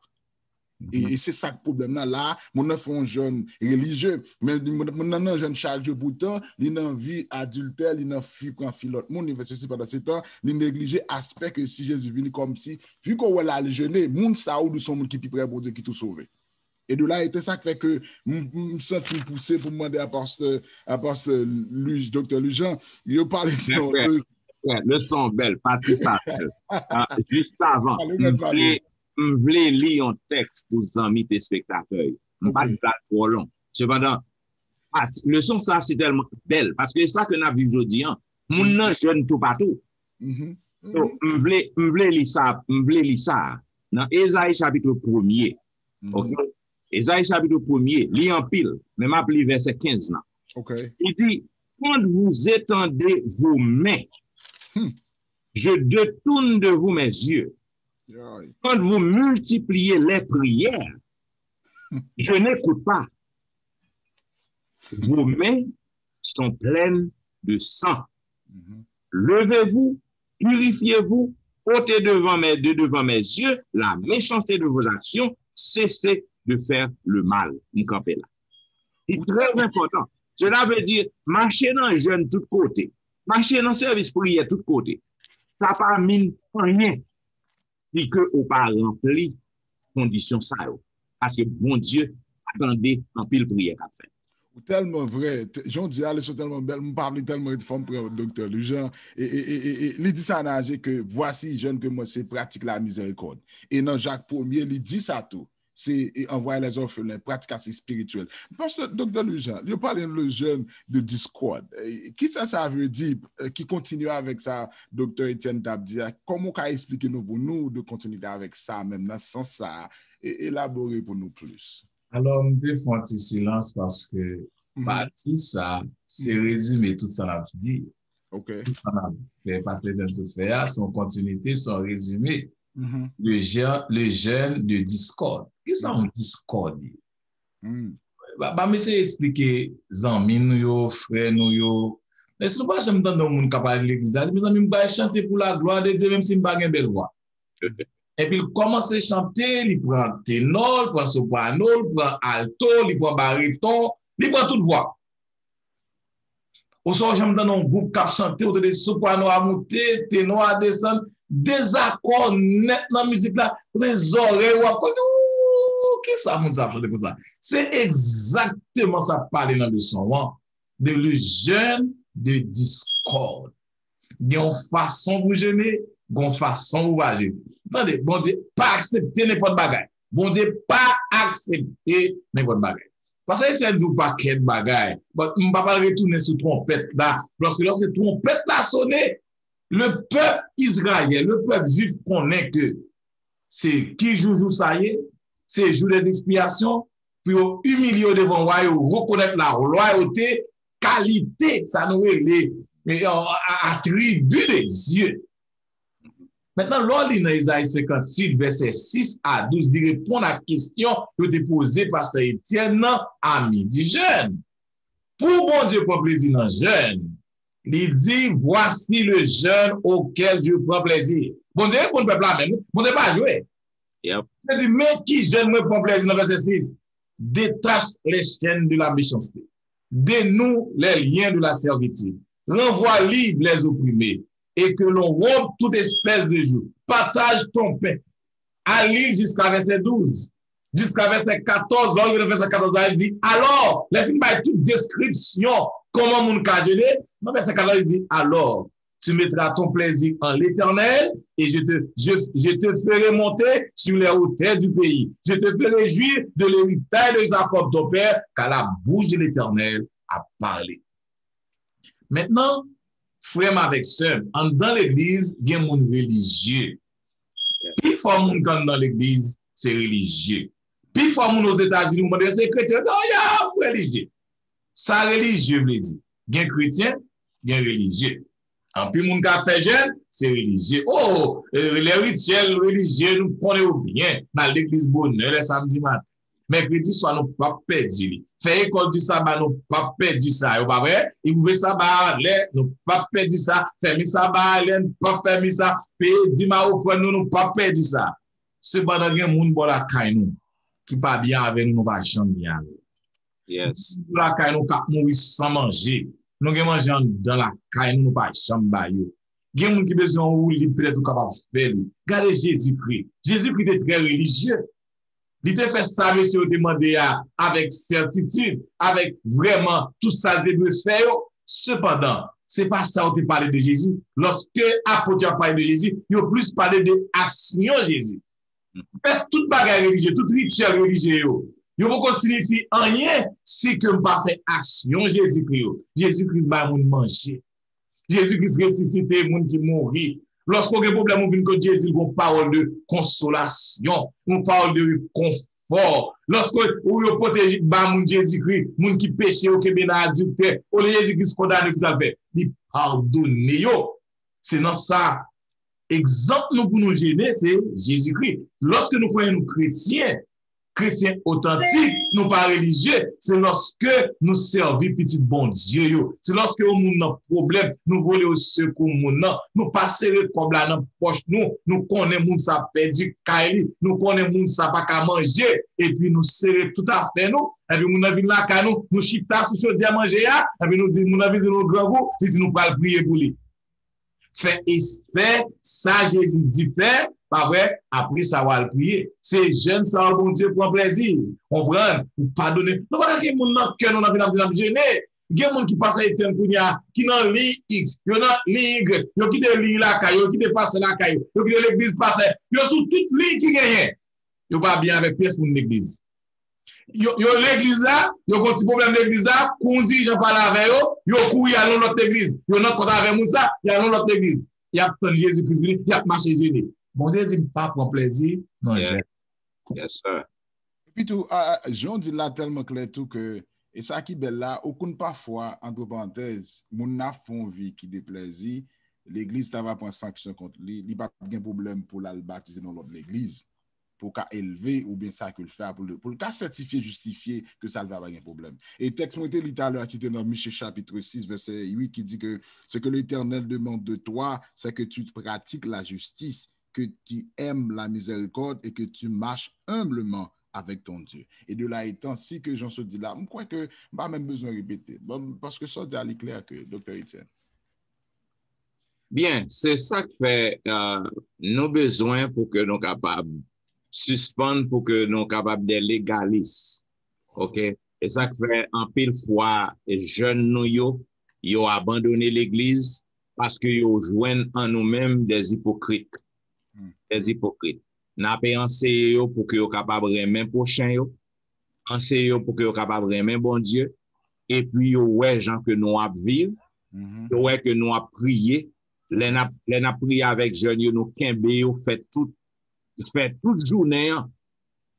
E, e se sa k pwoblèm nan la, moun nan fè yon jèn relijye, men moun, moun nan nan jèn chak jou, poutan li nan vi adiltè, li nan fi pran fi lòt moun, li fè sesi, pandan se tan li neglije aspè ke si Jezi vini, kòmsi, vi ke w wè la, li jene, moun sa ou di se yon moun ki pi prè Bondye, ki tou sove. E de la, e se sa k fè ke m, m santi m pouse pou m mande a pastè, a pastè Louis, doktè Louis Jean, yo pale de, leson bèl, pati sa bèl. Ah, jis avan, m vle, m vle li yon tèks pou zanmi telespektatè yo. M pa di l twò long. Sepandan, leson sa se tèlman bèl, paske e sa ke n ap viv jodi an. Moun nan jèn toupatou. So, m vle, m vle li sa, m vle li sa. Nan Ezayi chapit premye. Ok? Ezayi chapit premye, li anpil, men m ap li vèsè kenz lan. Li di, quand vous étendez vos mains, je détourne de vous mes yeux. Quand vous multipliez les prières, je n'écoute pas. Vos mains sont pleines de sang. Levez-vous, purifiez-vous, ôtez devant mes, de devant mes yeux la méchanceté de vos actions, cessez de faire le mal. M kanpe la. Li trè enpòtan. Cela veut dire, mache nan jèn tout kote. Mache nan sèvis priyè tout kote. Sa pa mean anyen si ke ou pa ranpli kondisyon sa yo. Paske Bondye pa tande anpil priyè k ap fèt. Ou tèlman vrè. Jan w di a, leson tèlman bèl, m pa vle tèlman ret fò m pran doktè Louis Jean. E, e, e, e, e li di sa nan aje ke, voici, jeûne que moi, c'est pratiquer la miséricorde. E nan Jak premye, li di sa tou. Se, e, envoyer les orphelins, pratique assez spirituelle. Pastè, doktè Louis Jean, yo pale le jeûne de discorde. E, kisa sa vle di, e, ki kontinye avèk sa doktè Etienne t ap di a? Kòman w ka eksplike nou pou nou de kontinite avèk sa, menm nan sans sa a? E, elabore pou nou plis. Alò, m te fè yon ti silans paske pati sa, se rezime tout sa n ap di. Tout sa n ap fè, pastè James sot fè a, se yon kontinite, se yon rezime. Le jeûne, le jeûne de discorde. Kisa yon discorde ye? Ba, ba m eseye eksplike zanmi nou yo, frè nou yo. Men si nou pa janm tande yon moun k ap ale legliz la, li di, mezanmi, m pral chante pou la gloire de Dieu, menm si m pa gen bèl vwa. Epi l kòmanse chante, li pran tenò, li pran soprano, li pran alto, li pran bareton, li pran tout vwa. Oswa w janm tande yon gwoup k ap chante, ou tande soprano a moute, tenò a desann, dezakò nèt nan mizik la, ou tande zòrèy ou ap konn di, ooh, kisa moun sa ap chante konsa? Se egzakteman sa k pale nan leson an, de le jeûne de discorde. Gen yon fason pou jene, gen yon fason pou pa jene. Tande, Bondye pa aksepte nenpòt bagay. Bondye pa aksepte nenpòt bagay. Pastè Etienne di yon pakèt bagay. But m pa pral retounen sou twonpèt la. Paske lòske twonpèt la sone, le pèp Izrayèl, le pèp jwif konnen ke se ki jou jou sa ye, se jou dè ekspyasyon, pou yo imilye yo devan wa, yo rekonèt la lwayote, kalite, sa nou rele, eh, a- atribi de Dye. Mentnan, lè w li nan Ezayi senkanntuit, vèsè sis a douz, li reponn ak kesyon yo te poze pastè Etienne nan a midi jèn. Pou Bondye pran plezi nan jèn, li di, voici le jeûne auquel je prends plaisir. Bondye reponn pèp la menm, wi. Bondye pa jwe. Yep. Li di, men ki jèn mwen pran plezi nan vèsè sis. Détache les chaînes de la méchanceté. Dénoue les liens de la servitude. Renvoie libres les opprimés et que l'on rompe toute espèce de joug. Partage ton pain. Al li l jiska vèsè douz. Jiska vèsè katòz, lè w rive nan vèsè katòz la, li di, alò, lè fin bay tout deskripsyon kòman moun ka jene, nan vèsè katòz, li di, alors, tu mettras ton plaisir en l'Éternel et je te, je, je te ferai monter sur les hauteurs du pays. Je te ferai jouir de l'héritage de Jacob ton père, car la bouche de l'Éternel a parlé. Mentnan, frè m avèk sè m, anndan legliz, gen moun relijye. Pifò moun k anndan legliz, se relijye. Pifò moun Ozetazini, ou mande yo, se kretyen, yo di, oh, y ap relijye. Sa relijye vle di, gen kretyen, gen relijye. Anpil moun k ap fè jèn, se relijye. Oh, eh, lè rityèl relijye, nou konnen yo byen. N al legliz bonè, lè samdi maten. Mèkredi swa, nou p ap pèdi li. Fè ekòl di saba, nou p ap pèdi sa yo, pa vre? Ouvri saba a lè, nou p ap pèdi sa. Fèmen saba a lè, nou p ap fèmen sa. Peye dim a ofrann nou, nou p ap pèdi sa. Sepandan, gen moun bò lakay nou ki pa byen avè nou, nou pa janm byen avè yo. Yes. Moun lakay nou k ap mouri san manje. Nou gen manje anndan lakay nou, nou pa janm ba yo. Gen moun ki bezwen yon woulib, petèt ou kapab fè li. Gade Jezikri. Jezikri te trè relijye. Li te fè sa mesye yo te mande a avèk sètitid, avèk vrèman tout sa l te dwe fè yo. Sepandan, se pa sa yo te pale de Jezi. Lòske apot yo ap pale de Jezi, yo plis pale de aksyon Jezi. Fè tout bagay relijye, tout rityèl relijye yo, yo poko siyifi anyen si ke m pa fè aksyon Jezikri yo. Jezikri bay moun manje. Jezikri resisite moun ki mouri. Lòske w gen pwoblèm, ou vin kot Jezi, l gon pawòl de konsolasyon, yon pawòl de rekonfò. Lòske ou yo pote ba moun Jezikri, moun ki peche yo kenbe nan adiktè, olye Jezikri kondane yo, ki sa l fè? Li padone yo. Se nan sa, egzanp nou pou nou jene, se Jezikri. Lòske nou konnen nou kretyen, kretyen otantik, nou pa relijye, se lòske nou sèvi pitit Bondye yo. Se lòske yon moun nan pwoblèm, nou vole o sekou moun nan. Nou pa sere kòb la nan pòch nou. Nou konnen moun sa pèdi kay li. Nou konnen moun sa pa ka manje. Epi nou sere tout afè nou. Epi moun nan vin lakay nou, nou chita sou chodyè manje a. Epi nou di, moun nan vin di nou grangou, li di nou pral priye pou li. Fè, fè sa Jezi di fè, pa vre? Apre sa, w al priye. Se jèn sa yo Bondye pran plezi. Konprann? Ou padone. Nou pa ka gen moun nan kè nou nan vin ap di n ap jene. Gen moun ki pase Etienne kounye a, ki nan liy X, yo nan liy Y, yo kite liy lakay yo, yo kite pastè lakay yo, yo kite legliz pastè, yo sou tout liy ki genyen. Yo pa byen avèk pyès moun legliz. Yo, yo legliz la, yo gon ti pwoblèm legliz la, kou yon dirijan pale avè yo, yo kouri al yon lòt legliz. Yo nan kont avè moun sa, y al yon lòt legliz. Y ap tann Jezi Kris vini, y ap mache jene. Bondye di, m pa pran plezi nan jèn. Yes, sir. Epi tou, a, a, jan w di l la tèlman klè tou ke, e sa ki bèl la, ou konn pafwa, antre parantèz, moun nan ap fè yon vi ki deplèzi, legliz ta va pran sanksyon kont li, li p ap gen pwoblèm pou l al batize nan lòt legliz, pou l ka elve oubyen sa ke l fè a, pou l, pou l ka sètifye, jistifye ke sa l fè a pa gen pwoblèm. E tèks mwen te li talè a ki te nan Miche chapit sis, vèsè uit, ki di ke, ce que l'Éternel demande de toi, c'est que tu pratiques la justice, que tu aimes la miséricorde et que tu marches humblement avec ton Dieu. Et de là étant, si ke jan w sot di la, m kwè ke m pa menm bezwen repete. Bon, paske sa w di a li klè ke, Doktè Etienne. Byen, se sa k fè, euh, nou bezwen pou ke nou kapab sispann, pou ke nou kapab de legalis. Oke? E sa k fè anpil fwa jèn nou yo, yo abandone legliz paske yo jwenn an nou menm des hypocrites. Hmm. Des hypocrites. N ape anseye yo pou ke yo kapab renmen pwochen yo, anseye yo pou ke yo kapab renmen Bondye, epi yo wè jan ke nou ap viv, yo wè ke nou ap priye. Lè n ap, lè n ap priye avèk jèn yo, nou kenbe yo, fè tout, fè tout jounen an,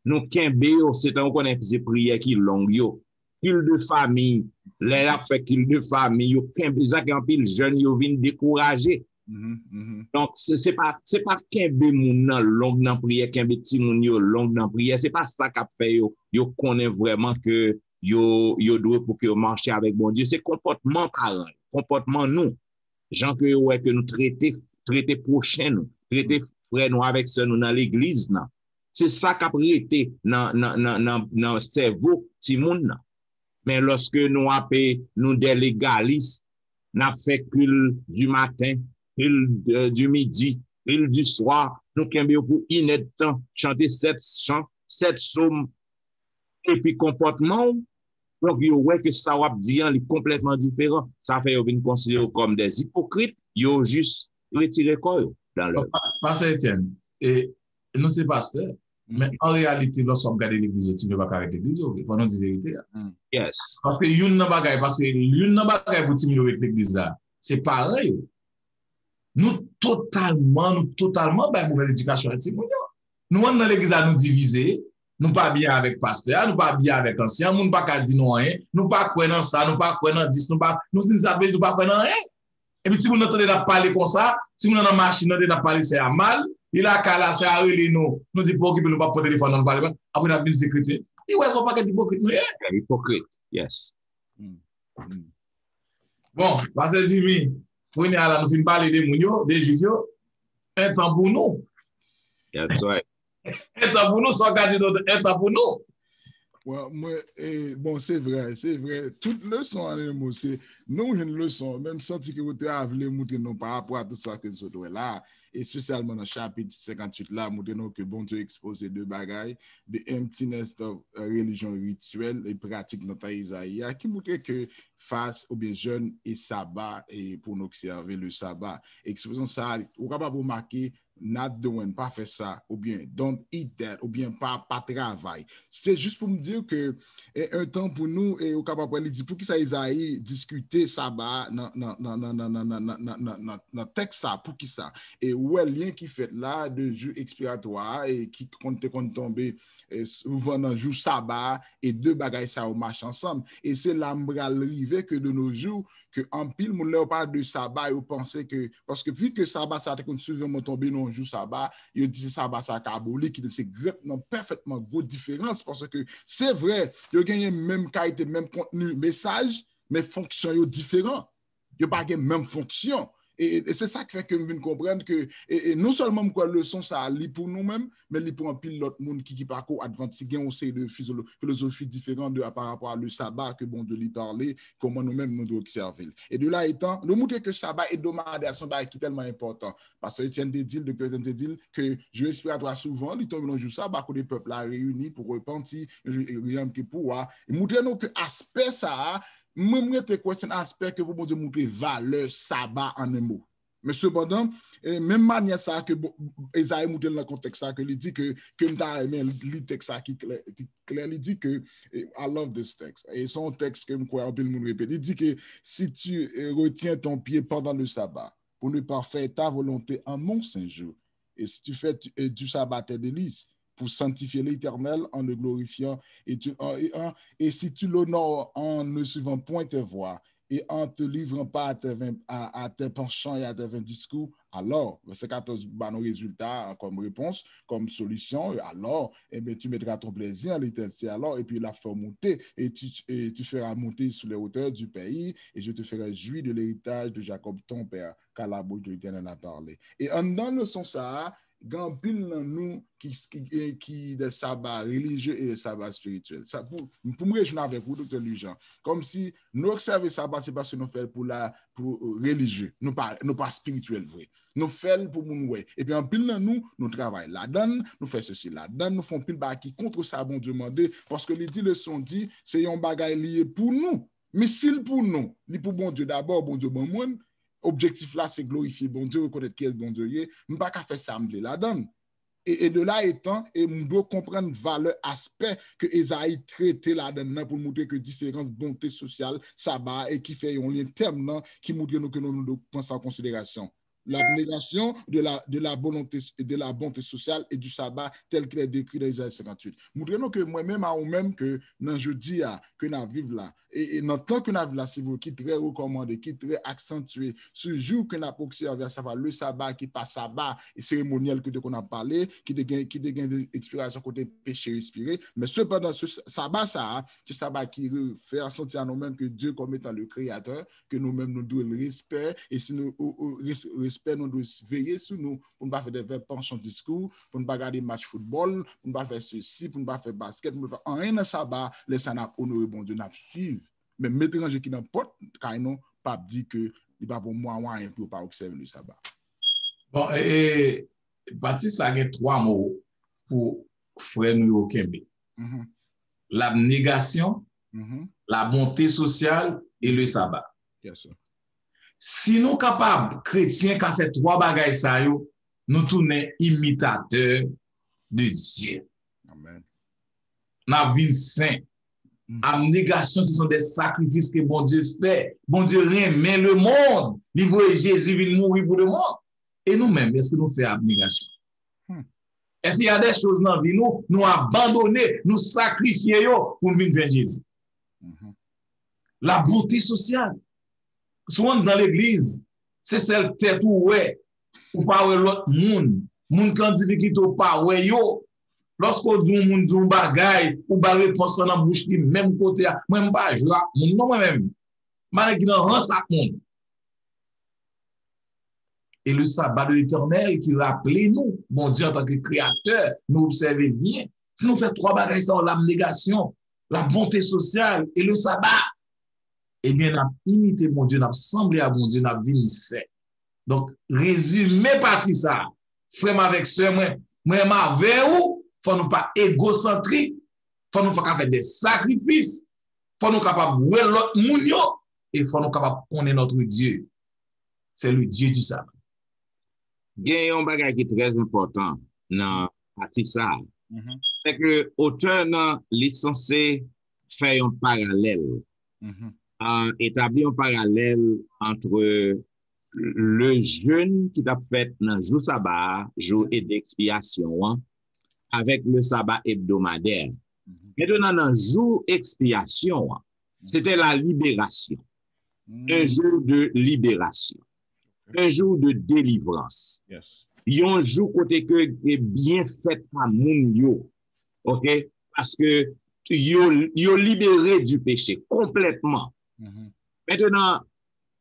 nou kenbe yo, se tan ou konnen se priyè ki long yo. Kil de fami, lè y ap fè kil de fami, yo kenbe, sa ke anpil jèn yo vin dekouraje. Donk, se, se pa, se pa kenbe moun nan long nan priyè, kenbe timoun yo long nan priyè, se pa sa k ap fè yo, yo konnen vrèman ke yo, yo dwe pou ke yo mache avèk Bondye. Se konpòtman paran yo, konpòtman nou, jan ke yo wè ke nou trete, trete pwochen nou, trete frè nou avèk sè nou nan legliz nan. Se sa k ap rete nan, nan, nan, nan, nan sèvo timoun nan. Men lòske nou ape, nou de legalis, n ap fè kil di maten, kil di midi, kil di swa, nou kenbe yo pou inèdtan, chante sèt chan, sèt sòm, epi konpòtman w, donk yo wè ke sa w ap di an, li konplètman diferan. Sa fè yo vin konsidere w kòm des hypocrites, yo jis retire kò yo dan lè. Pastè Etienne, e, nou se pastè, men an reyalite, lòske w ap gade legliz yo, timoun yo pa ka ret legliz yo, fò nou di verite a. Yes. Paske youn nan bagay, paske youn nan bagay pou timoun yo ret legliz la, se paran yo. Nou totalman, nou totalman bay movèz edikasyon a timoun yo. Nou anndan legliz la, nou divize, nou pa byen avèk pastè a, nou pa byen avèk ansyen an, moun pa ka di nou anyen, nou pa kwè nan sa, nou pa kwè nan dis, nou pa, nou se sa vle di, nou pa kwè nan anyen. Epi timoun nan tande n ap pale konsa, timoun nan nan machin nan tande n ap pale sè a mal, li lakay la, sè a rele nou, nou di pa okipe l, nou p ap pran telefòn nan, nou pale, apre n ap vin sekretè. Li wè se yon pakèt ipokrit nou ye. Ipokrit, yes. Bon, pastè Jimmy, kounye a la nou fin pale de moun yo, de Jwif yo, un temps pour nous. That's right. Un temps pour nous, sa w ka di nou, un temps pour nous. Mwen, mwen, e, bon, se vre, se vre. Tout leson an, an mo, se, nou jwenn leson, menm santi ke ou te a vle moutre nou pa rapò a tout sa ke nou sot wè la, espesyalman nan chapit senkanntuit la, moutre nou ke Bondye ekspoze de bagay, the emptiness of, uh, religion rituel e pratik nan tan Izayi a, ki moutre ke fas oubyen jèn e saba, e pou n obsève le saba. Ekspresyon sa, ou kapab remake, not doing, pa fè sa, oubyen don't eat that, oubyen pa, pa travay. Se jis pou m di ke, e, un temps pour nous, e ou kapab wè li di, poukisa Izayi diskite saba nan, nan, nan tèks sa, poukisa? E ou wè lyen ki fèt la, de jou ekspiyatwa a, e ki konn te konn tonbe, e souvan nan jou saba a, e de bagay sa yo mache ansanm. E se la m pral rive ke de nos jours, ke anpil moun, lè yo pale de saba, yo panse ke, paske vi ke saba sa te konn souvan tonbe nan yon jou saba, yo di se saba sa ka aboli, ki se gret nan pèfètman gwo diferans, paske se vre, yo genyen menm kalite, menm kontni mesaj, men fonksyon yo diferan. Yo pa gen menm fonksyon. E, e, e se sa k fè ke m vin konprann ke, e, e non sèlman m kwè leson sa a li pou nou menm, men li pou anpil lòt moun ki, ki pa ko advantis, ki gen yon seri de fizolo-, filozofi diferan de, pa rapò a le saba ke Bondye li pale, kòman nou menm nou dwe obsève l. E de la etan, nou moutre ke saba ebdomadè a se yon bagay ki tèlman enpòtan. Pastè Etienne te di l, Doktè Etienne te di l, ke jou ekspiyatwa souvan, li tonbe nan jou saba, kote pèp la reyini pou repanti, yon jou Yom Kippur a. E moutre nou ke aspè sa a, mwen, m rete kwè se yon aspè ke pou Bondye moutre valè saba an en mo. Men sepandan, e, menm manyè sa a ke bo-, Ezayi moutre l nan kontèks sa a, ke li di ke, ke m ta renmen li tèks sa a ki klè, ki klè, li di ke, e, I love this text. E se yon tèks ke m kwè anpil moun repete. Li di ke si tu, e, retiens ton pied pendant le sabbat, pour ne pas faire ta volonté en mon saint jour, et si tu fais tu, et du sabbat tes délices, pour sanctifier l'Éternel en le glorifiant, et tu, en, et, en, et si tu l'honores en ne suivant point tes voies, et en te livrant pas à tes vains, à, à tes penchants et à tes vains discours, alors, vèsè katòz ba nou rezilta a kòm repons, kòm solisyon, alò, ebyen, tu mettras ton plaisir en l'Éternel, alò, epi l ap fè w monte, et tu, et tu feras monter sur les hauteurs du pays, et je te ferai jouir de l'héritage de Jacob ton père, car la bouche de l'Éternel a parlé. E anndan leson sa a, gen anpil nan nou ki, ki, ki de saba relijye e de saba espirityèl. Sa pou, pou m rejwenn avèk ou, Doktè Louis Jean. Kòmsi nou obsève saba, se paske nou fè l pou la, pou, e, relijye. Nou pa, nou pa espirityèl vre. Nou fè l pou moun wè. Epi anpil nan nou, nou travay ladan l, nou fè sesi ladan l, nou fè anpil bagay ki kont sa Bondye mande, paske li di, leson di, se yon bagay li ye pou nou. Men si l pou nou, li pou Bondye dabò, Bondye ban mwen l, objektif la se glorifye Bondye, rekonèt kiyès Bondye ye, m pa ka fè sa m vle ladan l. e, e de la etan, e nou dwe konprann valè aspè ke Ezayi trete ladan l nan pou l moutre ke diferans bonte sosyal saba a e ki fè yon lyen tèm nan ki moutre nou ke nou, nou dwe pran sa an konsiderasyon. L'abnégation de la, de la volonté, de la bonté sociale et du sabbat tel qu'il est décrit dans Isaïe cinquante-huit. Moutre nou ke mwen menm a ou menm ke nan jodi a, ke n ap viv la, e, e nan tan ke n ap viv la, si vou, ki trè rekòmande, ki trè aksantye sou jou ke n ap obsève, a savwa le saba, ki pa saba e seremonyèl ke te konn ap pale, ki te gen, ki te gen de ekspirasyon kote peche respire. Men sepandan, se saba sa a, se saba ki refè santi a nou menm ke Dye kòm etan le kreyatè, ke nou menm nou dwe l respè, e si nou, ou, ou, res-, respè, nou dwe veye sou nou, pou n pa fè de vè panchon diskou, pou n pa gade match foutbòl, pou n pa fè sesi, pou n pa fè baskèt, pou n pa fè anyen nan saba, lè sa n ap onore Bondye, n ap swiv. Men etranje ki nan pòt kay nou p ap di ke li pa pou mwa mwayen pou yo pa obsève le saba. Bon, e, e, pati sa gen twa mo pou frè nou yo kenbe. Mhm, Labnegasyon, mhm. la bonte sosyal e le saba. Yes, sir. Si nou kapab, kretyen ka fè twa bagay sa yo, nou tounen imitatè de Dye. Amen. N ap vin sen. Mm. Abnegasyon, se son de sakrifis ke Bondye fè. Bondye renmen le mond. Li voye Jezi vin mouri pou le mond. E nou menm, èske nou fè abnegasyon? Hmm. Èske y a de choz nan vi nou, nou abandone, nou sakrifye yo pou n vin jwenn Jezi? Mhm. La bonte sosyal. Si w anndan legliz, se sèl tèt ou wè, ou pa wè lòt moun. Moun ki an difikilte, ou pa wè yo. Lòske w di yon moun di yon bagay, ou ba l repons lan nan bouch li menm kote a. Mwen, m pa jwe ak moun, non, mwen menm. M pa nèg ki nan rans ak moun. E le saba de Letènèl ki raple nou, Bondye antanke kreyatè, nou obsève byen. Si nou fè twa bagay sa yo, labnegasyon, la bonte sosyal e le saba, ebyen, n ap imite Bondye, n ap sanble a Bondye, n ap vin sen. Donk, rezime pati sa a, frè m avèk sè mwen, mwen m avè ou, fò nou pa egosantrik, fò nou fè ka fè de sakrifis, fò nou kapab wè lòt moun yo, e fò nou kapab konnen notre Dieu. C'est le Dieu du sabbat. Gen yon bagay ki trè enpòtan nan pati sa a. Mhm, Se ke otè nan li sanse fè yon paralèl, mhm. ah, etabli yon paralèl ant le jèn ki t ap fèt nan jou saba a, jou e dekspiyasyon an, avèk le saba ebdomadè. Mhm. Mentnan, nan jou ekspiyasyon an, se te la liberasyon. Un Mm. jour de libération. Un jour de délivrance. Yes. Yon jou kote ke gen byen fèt a moun yo. OK? Paske yo, yo libere du péché konplètman. Mhm, Mentnan,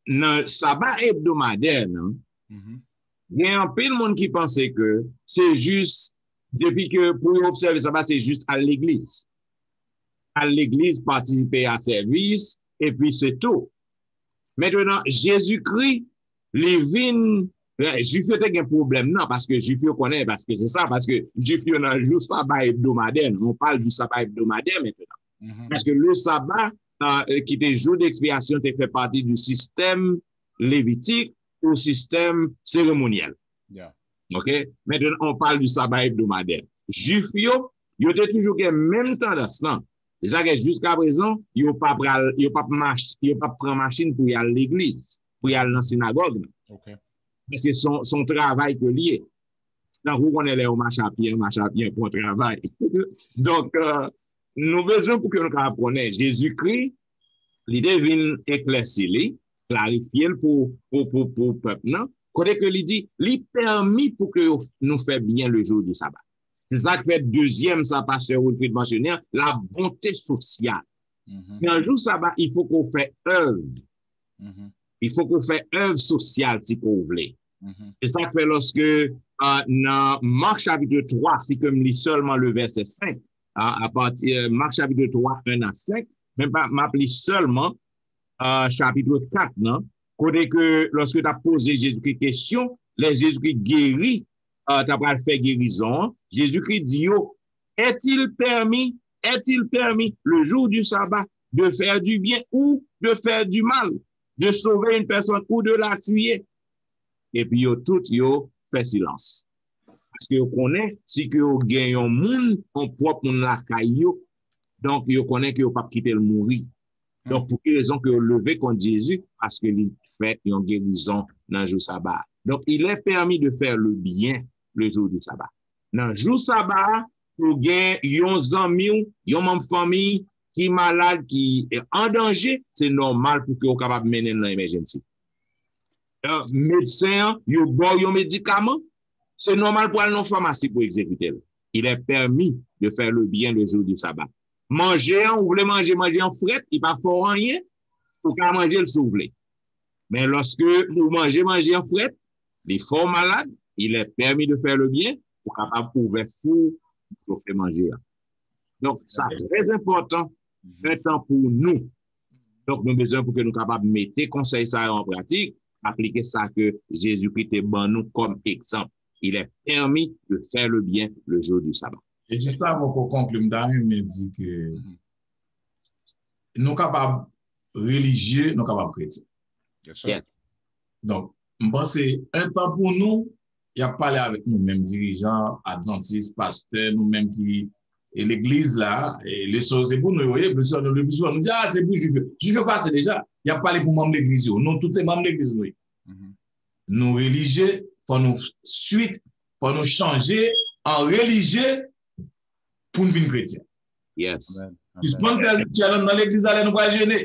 nan saba ebdomadè nan, mhm. Gen anpil moun ki panse ke se jis, depi ke pou yo obsève saba, se jis al legliz. Al legliz, patisipe a sèvis, epi se tou. Mentnan, Jezikri, li vin, eh, Jwif yo te gen pwoblèm nan, paske Jwif yo konnen, paske se sa, paske Jwif yo nan jou saba ebdomadè, nou pale di saba ebdomadè mentnan. Mhm. Paske le saba, ah, eh, ki te jou dekspiyasyon, te fè pati di sistèm levitik ou sistèm seremonyèl. Yeah. OK? Mentnan, on pale di saba ebdomadè. Jwif yo, yo te toujou gen menm tandans lan. Se sa ke jiska prezan, yo pa pral, yo pa mach, yo pa pran machin pou y al legliz, pou y al nan sinagòg nan. OK. Paske se yon, se yon travay ke l ye. Tankou w konnen lè yo mache a pye, mache a pye pou yon travay. Donk, eh, nou bezwen pou ke nou kapab konnen Jezikri, li te vin eklèsi li, klarifye l pou, pou, pou, pou pèp nan, kote ke li di, li pèmi pou ke yo, nou fè byen le jou di saba. Se sa k fè dezyèm sa pastè Wilfrid mansyone an, la bonte sosyal. Mhm, Nan jou saba, il faut que w fè èv. mhm, Il faut que w fè èv sosyal si ke w vle. mhm. Se sa k fè lòske, ah, nan Mak chapit twa, si ke m li sèlman le vèsè senk, ah, apati, eh, Mak chapit twa, en a senk, men pa, m ap li sèlman, ah, chapit kat nan, kote ke lòske t ap poze Jezikri kesyon, lè Jezikri geri, ah, t ap pral fè gerizon an, Jezikri di yo, est-il permis, est-il permis le jour du sabbat de faire du bien ou de faire du mal, de sauver une personne ou de la tuer? Epi yo tout, yo fè silans. Paske yo konnen, si ke yo gen yon moun, yon pwòp moun lakay yo, donk yo konnen ke yo p ap kite l mouri. Donk, pou ki rezon ke yo leve kont Jezi? Paske li fè yon gerizon nan jou saba. Donc, il est permis de faire le bien le jour du sabbat. Nan jou saba a, pou gen yon zanmi w, yon manm fanmi ki malad, ki an danje, se nòmal pou ke w kapab mennen l nan emergency. Medsen an, yo ba w yon medikaman, se nòmal pou al nan famasi pou egzekite l. Il est permis de faire le bien le jour du sabbat. Manje an, ou vle manje, manje an frèt, li pa fè w anyen, ou ka manje l si w vle. Men lòske ou manje manje an frèt, li fè w malad, il est permis de faire le bien, ou kapab ouvè fou, chofe manje an. Donk, sa trè enpòtan, un temps pour nous. Donk, nou bezwen pou ke nou kapab mete konsèy sa yo an pratik, aplike sa ke Jezikri te ban nou kòm egzanp. Il est permis de faire le bien le jour du sabbat. E jis avan pou konkli, m ta renmen di ke nou kapab relijye, nou kapab kretyen. Donk, m panse, un temps pour nous, y ap pale avèk nou menm dirijan, advantis, pastè, nou menm ki e legliz la, e leson se pou nou yo ye, pli souvan nou, le pli souvan nou di, a, se pou jwif yo. Jwif yo pase deja, y ap pale pou manm legliz yo. Nou tout se manm legliz nou ye. Nou relijye, fò nou swit, fò nou chanje an relijye pou n vin kretyen. Sispann fè rityèl anndan legliz la lè nou pral jene.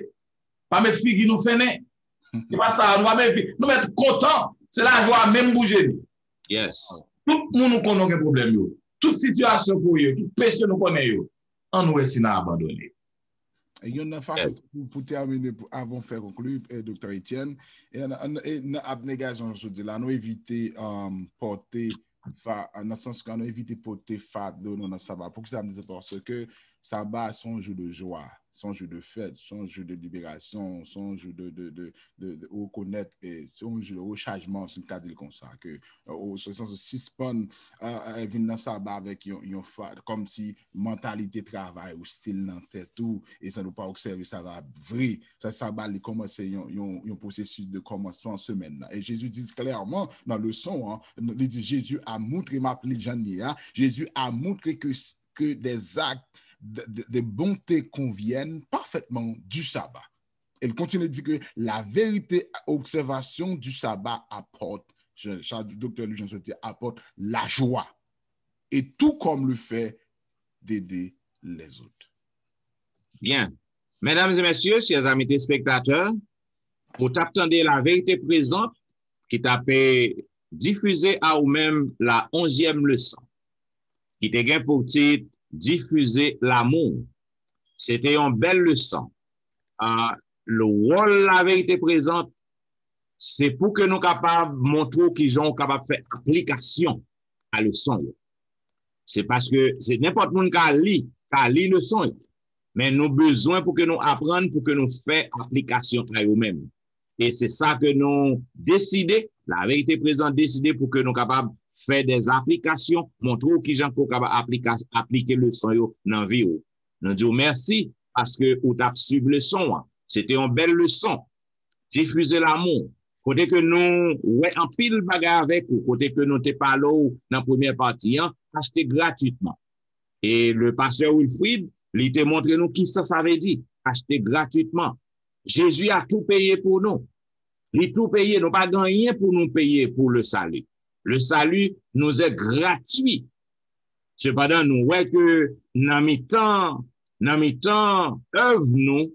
Pa met figi nou fennen. Se pa sa, nou pa met figi. Nou mèt kontan. Se lajwa menm pou jene. Tout moun ou konnen w gen pwoblèm yo. Tout sitiyasyon ke w ye, tout peche nou konnen yo. Ann wè si n a abandone. Youn nan fason pou, pou tèmine, avan w fè konkli, Doktè Etienne, e nan abnegayasyon sa w di la, nou evite pòte nan sans ke nou evite pote fado nou nan saba. Poukisa m di sa? Paske saba se yon jou de jwa, se yon jou de fèt, se yon jou de liberasyon, se yon jou de, de, de, de, de rekonèt, e se yon jou de rechajman, si m ka di l konsa, ke ou sispann vin nan saba avèk yon, yon fa, kòmsi mantalite travay ou stil nan tèt ou, e san ou pa obsève saba vre. Sa, saba li kòmanse yon, yon, yon pwosesis de kòmansman semèn nan. E Jezi di klèman nan leson an, li di, Jésus a montré, m ap li l jan li ye a, Jésus a montré que, que des actes de, de, de bonté conviennent parfaitement du sabbat. E l kontinye di ke la vérité, observation du sabbat apporte, sa Doktè Louis Jean Sauté apporte la joie, et tout comme le fait d'aider les autres. Byen. Medam e mesye, chè zanmi telespektatè, ou t ap tande La Vérité Présente ki t ape difize a ou menm la onzyèm leson, ki te gen pou tit Diffuser l'amour. Se te yon bèl leson. Le wòl La Vérité Présente, se pou ke nou kapab montre w kijan w kapab fè aplikasyon a leson yo. Se paske se nenpòt moun ka li, ka li leson yo. Men nou bezwen pou ke nou aprann, pou ke nou fè aplikasyon a yo menm. E se sa ke nou deside, La Vérité Présente deside pou ke nou kapab fè des applications, montre w kijan ke w kapab aplika, aplike leson yo nan vi w. Nou di w mèsi paske ou t ap swiv leson an. Se te yon bèl leson. Diffuser l'amour. Kote ke nou wè anpil bagay avèk ou, kote ke nou te pale w nan premyè pati an, achte gratitman. E le pastè Wilfrid, li te montre nou kisa sa vle di, achte gratitman. Jezi a tou peye pou nou. Li tou peye, nou pa gen anyen pou nou peye pour le salut. Le salut nous est gratuit. Sepandan, nou wè ke nan mitan, nan mitan èv nou,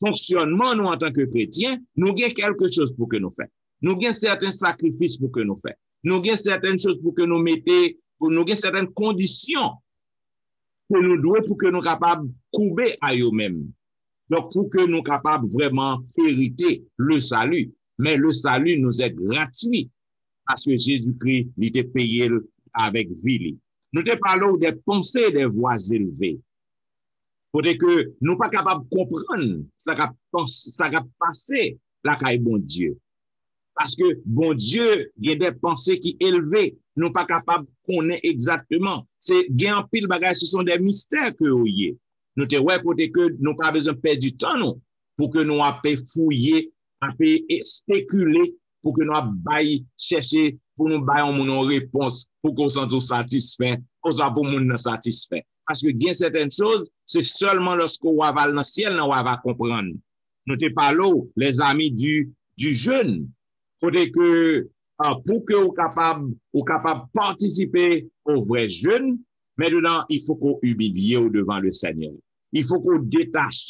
fonksyònman nou antanke kretyen, nou gen kèlke choz pou ke nou fè. Nou gen sèten sakrifis pou ke nou fè. Nou gen sèten choz pou ke nou mete, pou nou gen sèten kondisyon ke nou dwe pou ke nou kapab koube a yo menm. Donk, pou ke nou kapab vrèman erite le salut. Men le salut nous est gratuit. Paske Jezikri, li te peye l avèk vi li. Nou te pale w des pensées des voix élevées. Kote ke nou pa kapab konprann sa k ap pase lakay Bondye. Paske Bondye gen des pensées ki elve, nou pa kapab konnen egzakteman. Se gen anpil bagay, ce sont des mystères ke yo ye. Nou te wè kote ke nou pa bezwen pèdi tan nou pou ke nou ape fouye, ape espekile, pou ke nou ap bay, chèche pou nou bay yon moun yon repons pou ke w santi w satisfè, oswa pou moun nan satisfè. Paske gen sètèn choz, se sèlman lòske w ava al nan syèl nan w ava konprann. Nou te pale w, les amis du, du jeûne, kote ke, ah, pou ke w kapab, ou kapab patisipe au vrai jeûne, maintenant, il faut qu'on humilie w devan le Seigneur. Il faut qu'on détache,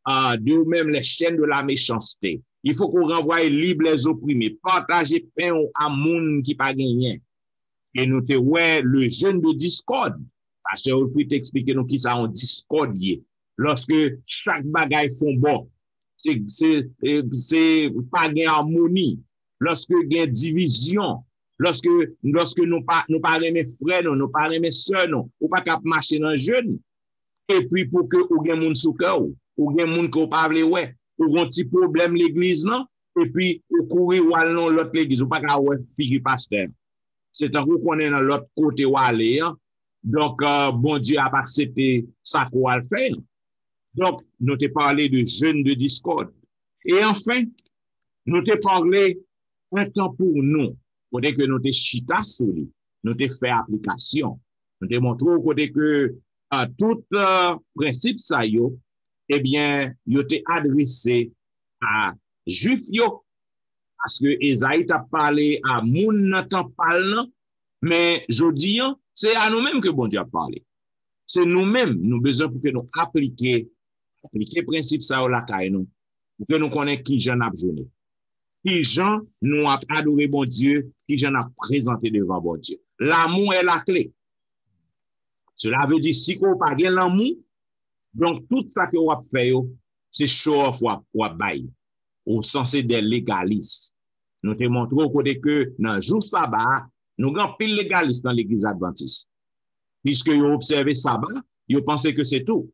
ah, de ou menm les chaînes de la méchanceté. Il faut qu'on renvoie libre les opprimés. Pataje pen w a moun ki pa genyen. E nou te wè le jeûne de discorde. Pastè Wilfrid te eksplike nou kisa yon discorde ye. Lòske chak bagay fon bò, se, se, e, se pa gen amoni, lòske gen divizyon, lòske, lòske nou pa, nou pa renmen frè nou, nou pa renmen sè nou, ou pa ka ap mache nan jèn, epi pou ke ou gen moun sou kè w, ou gen moun ke w pa vle wè, ou gen yon ti pwoblèm legliz lan, epi ou kouri w al nan yon lòt legliz, ou pa ka wè figi pastè. Se tankou w konnen nan lòt kote w ale an, donk, euh, Bondye ap aksepte sa ke w al fè an. Donk, nou te pale de jeûne de discorde. E anfen, nou te pale un temps pour nous, kote ke nou te chita sou li, nou te fè aplikasyon. Nou te montre w kote ke, ah, tout, ah, prensip sa yo, ebyen, yo te adrese a Jwif yo, paske Ezayi t ap pale a moun nan tan pa l nan, men jodi an, se a nou menm ke Bondye ap pale. Se nou menm, nou bezwen pou ke nou aplike, aplike prensip sa yo lakay nou, pou ke nou konnen kijan n ap jeûne, kijan nou ap adore Bondye, kijan n ap prezante devan Bondye. L'amour est la clé. Cela veut dire, si ke w pa gen lanmou, donk tout sa ke w ap fè yo, se show off w ap, w ap bay. Ou sanse de legalis. Nou te montre w kote ke nan jou saba a, nou gen anpil legalis nan legliz advantis. Piske yo obsève saba, yo panse ke se tou.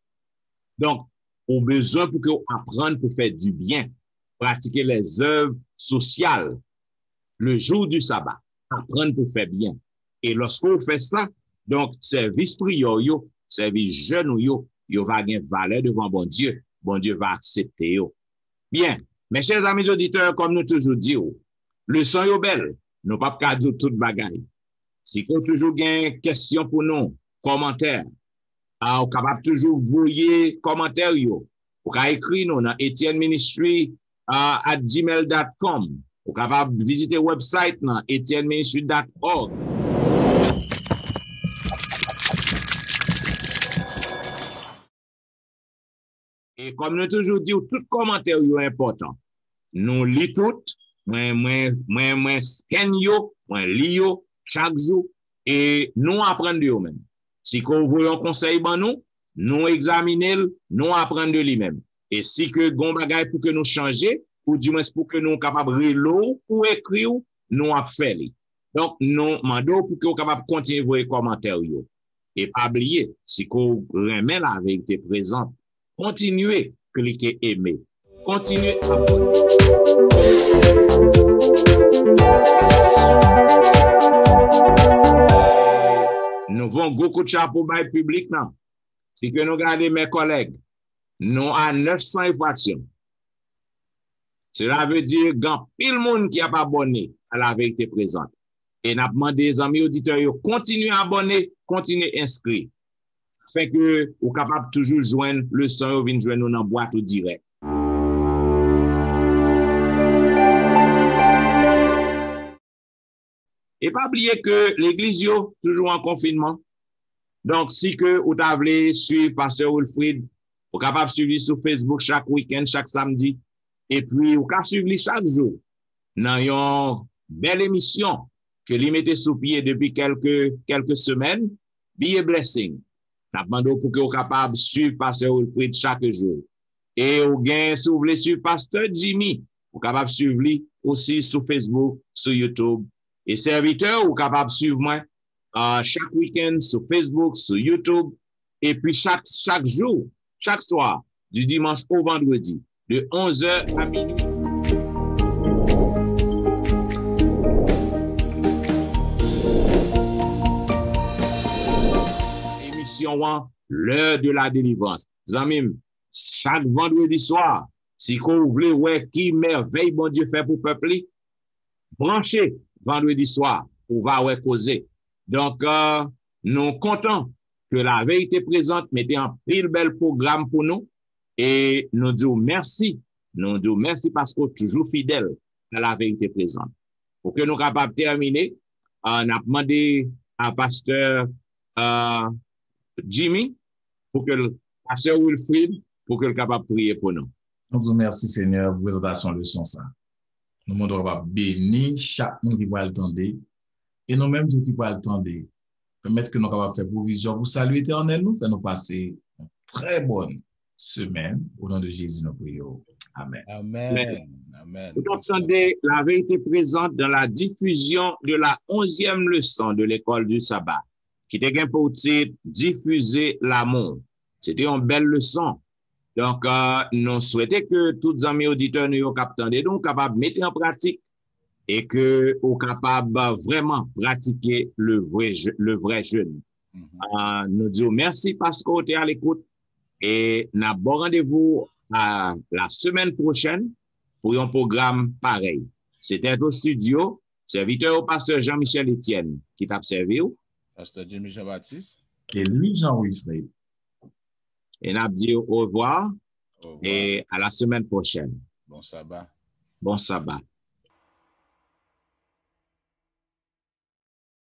Donk, ou bezwen pou ke w aprann pou fè dibyen, pratike lèzèv sosyal, le jour du sabbat, aprann pou fè byen. E lòske w fè sa, donk, sèvis priyè w yo, sèvis jèn ou yo, yo va gen valè devan Bondye. Bondye va aksepte yo. Byen, mes chers amis auditeurs, kòm nou toujou di w, leson yo bèl, nou p ap ka di w tout bagay. Si ke w toujou gen kesyon pou nou, kòmantè, ah, ou kapab toujou voye kòmantè w yo. Ou ka ekri nou nan Etienne Ministry, ah, at gmail dot com. Ou kapab vizite website nan etienne ministry dot org. E kòm nou toujou di w, tout kòmantè w yo enpòtan. Nou li tout, mwen, mwen, mwen, mwen scan yo, mwen li yo chak jou, e nou aprann de yo menm. Si ke w voye yon konsèy ban nou, nou egzamine l, nou aprann de li menm. E si ke gen yon bagay pou ke nou chanje, oudimwens pou ke nou kapab rele w pou ekri w, nou ap fè li. Donk, nou mande w pou ke w kapab kontinye voye kòmantè w yo. E pa bliye, si ke w renmen La Vérité Présente, kontinye klike eme. Kontinye abòne. Nou voye yon gwo kout chapo bay piblik lan. Si ke nou gade, mes collègues, nou a nèf san enfraksyon. Cela veut dire gen anpil moun ki ap abòne a La Vérité Présente. E n ap mande zanmi oditè yo kontinye abòne, kontinye enskri. Afin ke ou kapab toujou jwenn leson yo vin jwenn ou nan bwat ou dirèk. E pa bliye ke legliz yo toujou an konfinman. Donk, si ke ou ta vle swiv Pastè Wilfrid, ou kapab swiv li sou Facebook chak wikenn, chak samdi. Epi, ou ka swiv li chak jou nan yon bèl emisyon ke li mete sou pye depi kèlke, kèlke semèn, Be a Blessing. N ap mande w pou ke w kapab swiv Pastè Wilfrid chak jou. E ou gen, si w vle swiv Pastè Jimmy, ou kapab swiv li osi sou Facebook, sou YouTube. E sèvitè, ou kapab swiv mwen, ah, chak wikenn sou Facebook, sou YouTube, epi chak, chak jou, chak swa, du dimanche au vendredi, de onze heures à minuit. Emisyon an, L'heure de la délivrance. Zanmi m, chak vandredi swa, si ke w vle wè ki mèvèy Bondye fè pou pèp li, branche vandredi swa, ou va wè koze. Donk, euh, nou kontan ke La Vérité Présente mete anpil bèl pwogram pou nou. E nou di w mèsi. Nou di w mèsi paske w toujou fidèl a La Vérité Présente. Pou ke nou kapab tèmine, euh, n ap mande a pastè, euh, Jimmy, pou ke l, pastè Wilfrid, pou ke l kapab priye pou nou. Nou di w mèsi, Senyè, pou prezantasyon leson sa. Nou mande w kapab beni chak moun ki pral tande. E nou menm tou ki pral tande, pèmèt ke nou kapab fè pwovizyon pou sali etènèl nou, fè nou pase yon trè bòn semèn. O non de Jezi, nou priye w. Amèn. Amèn. Amèn. Ou t ap tande La Vérité Présente dans la diffusion de la onzième leçon de l'école du sabbat, ki te gen pou tit Diffuser l'amour. Se te yon bèl leson. Donk, euh, nou swete ke tout zanmi oditè nou yo k ap tande nou kapab mete an pratik e ke ou kapab vrèman pratike le vrai, je- le vrai jeûne. Euh, nou di w mèsi paske w te alekout e n ap ba w randevou a la semèn pwochèn pou yon pwogram parèy. Se te o estidyo, sèvitè ou pastè Jean Michel Etienne ki t ap sèvi w. Pastè Jimmy Jean Baptiste. E Louis Jean Wilfred. E n ap di w orevwa Au revoir. E a la semèn pwochèn. Bon saba. Bon saba.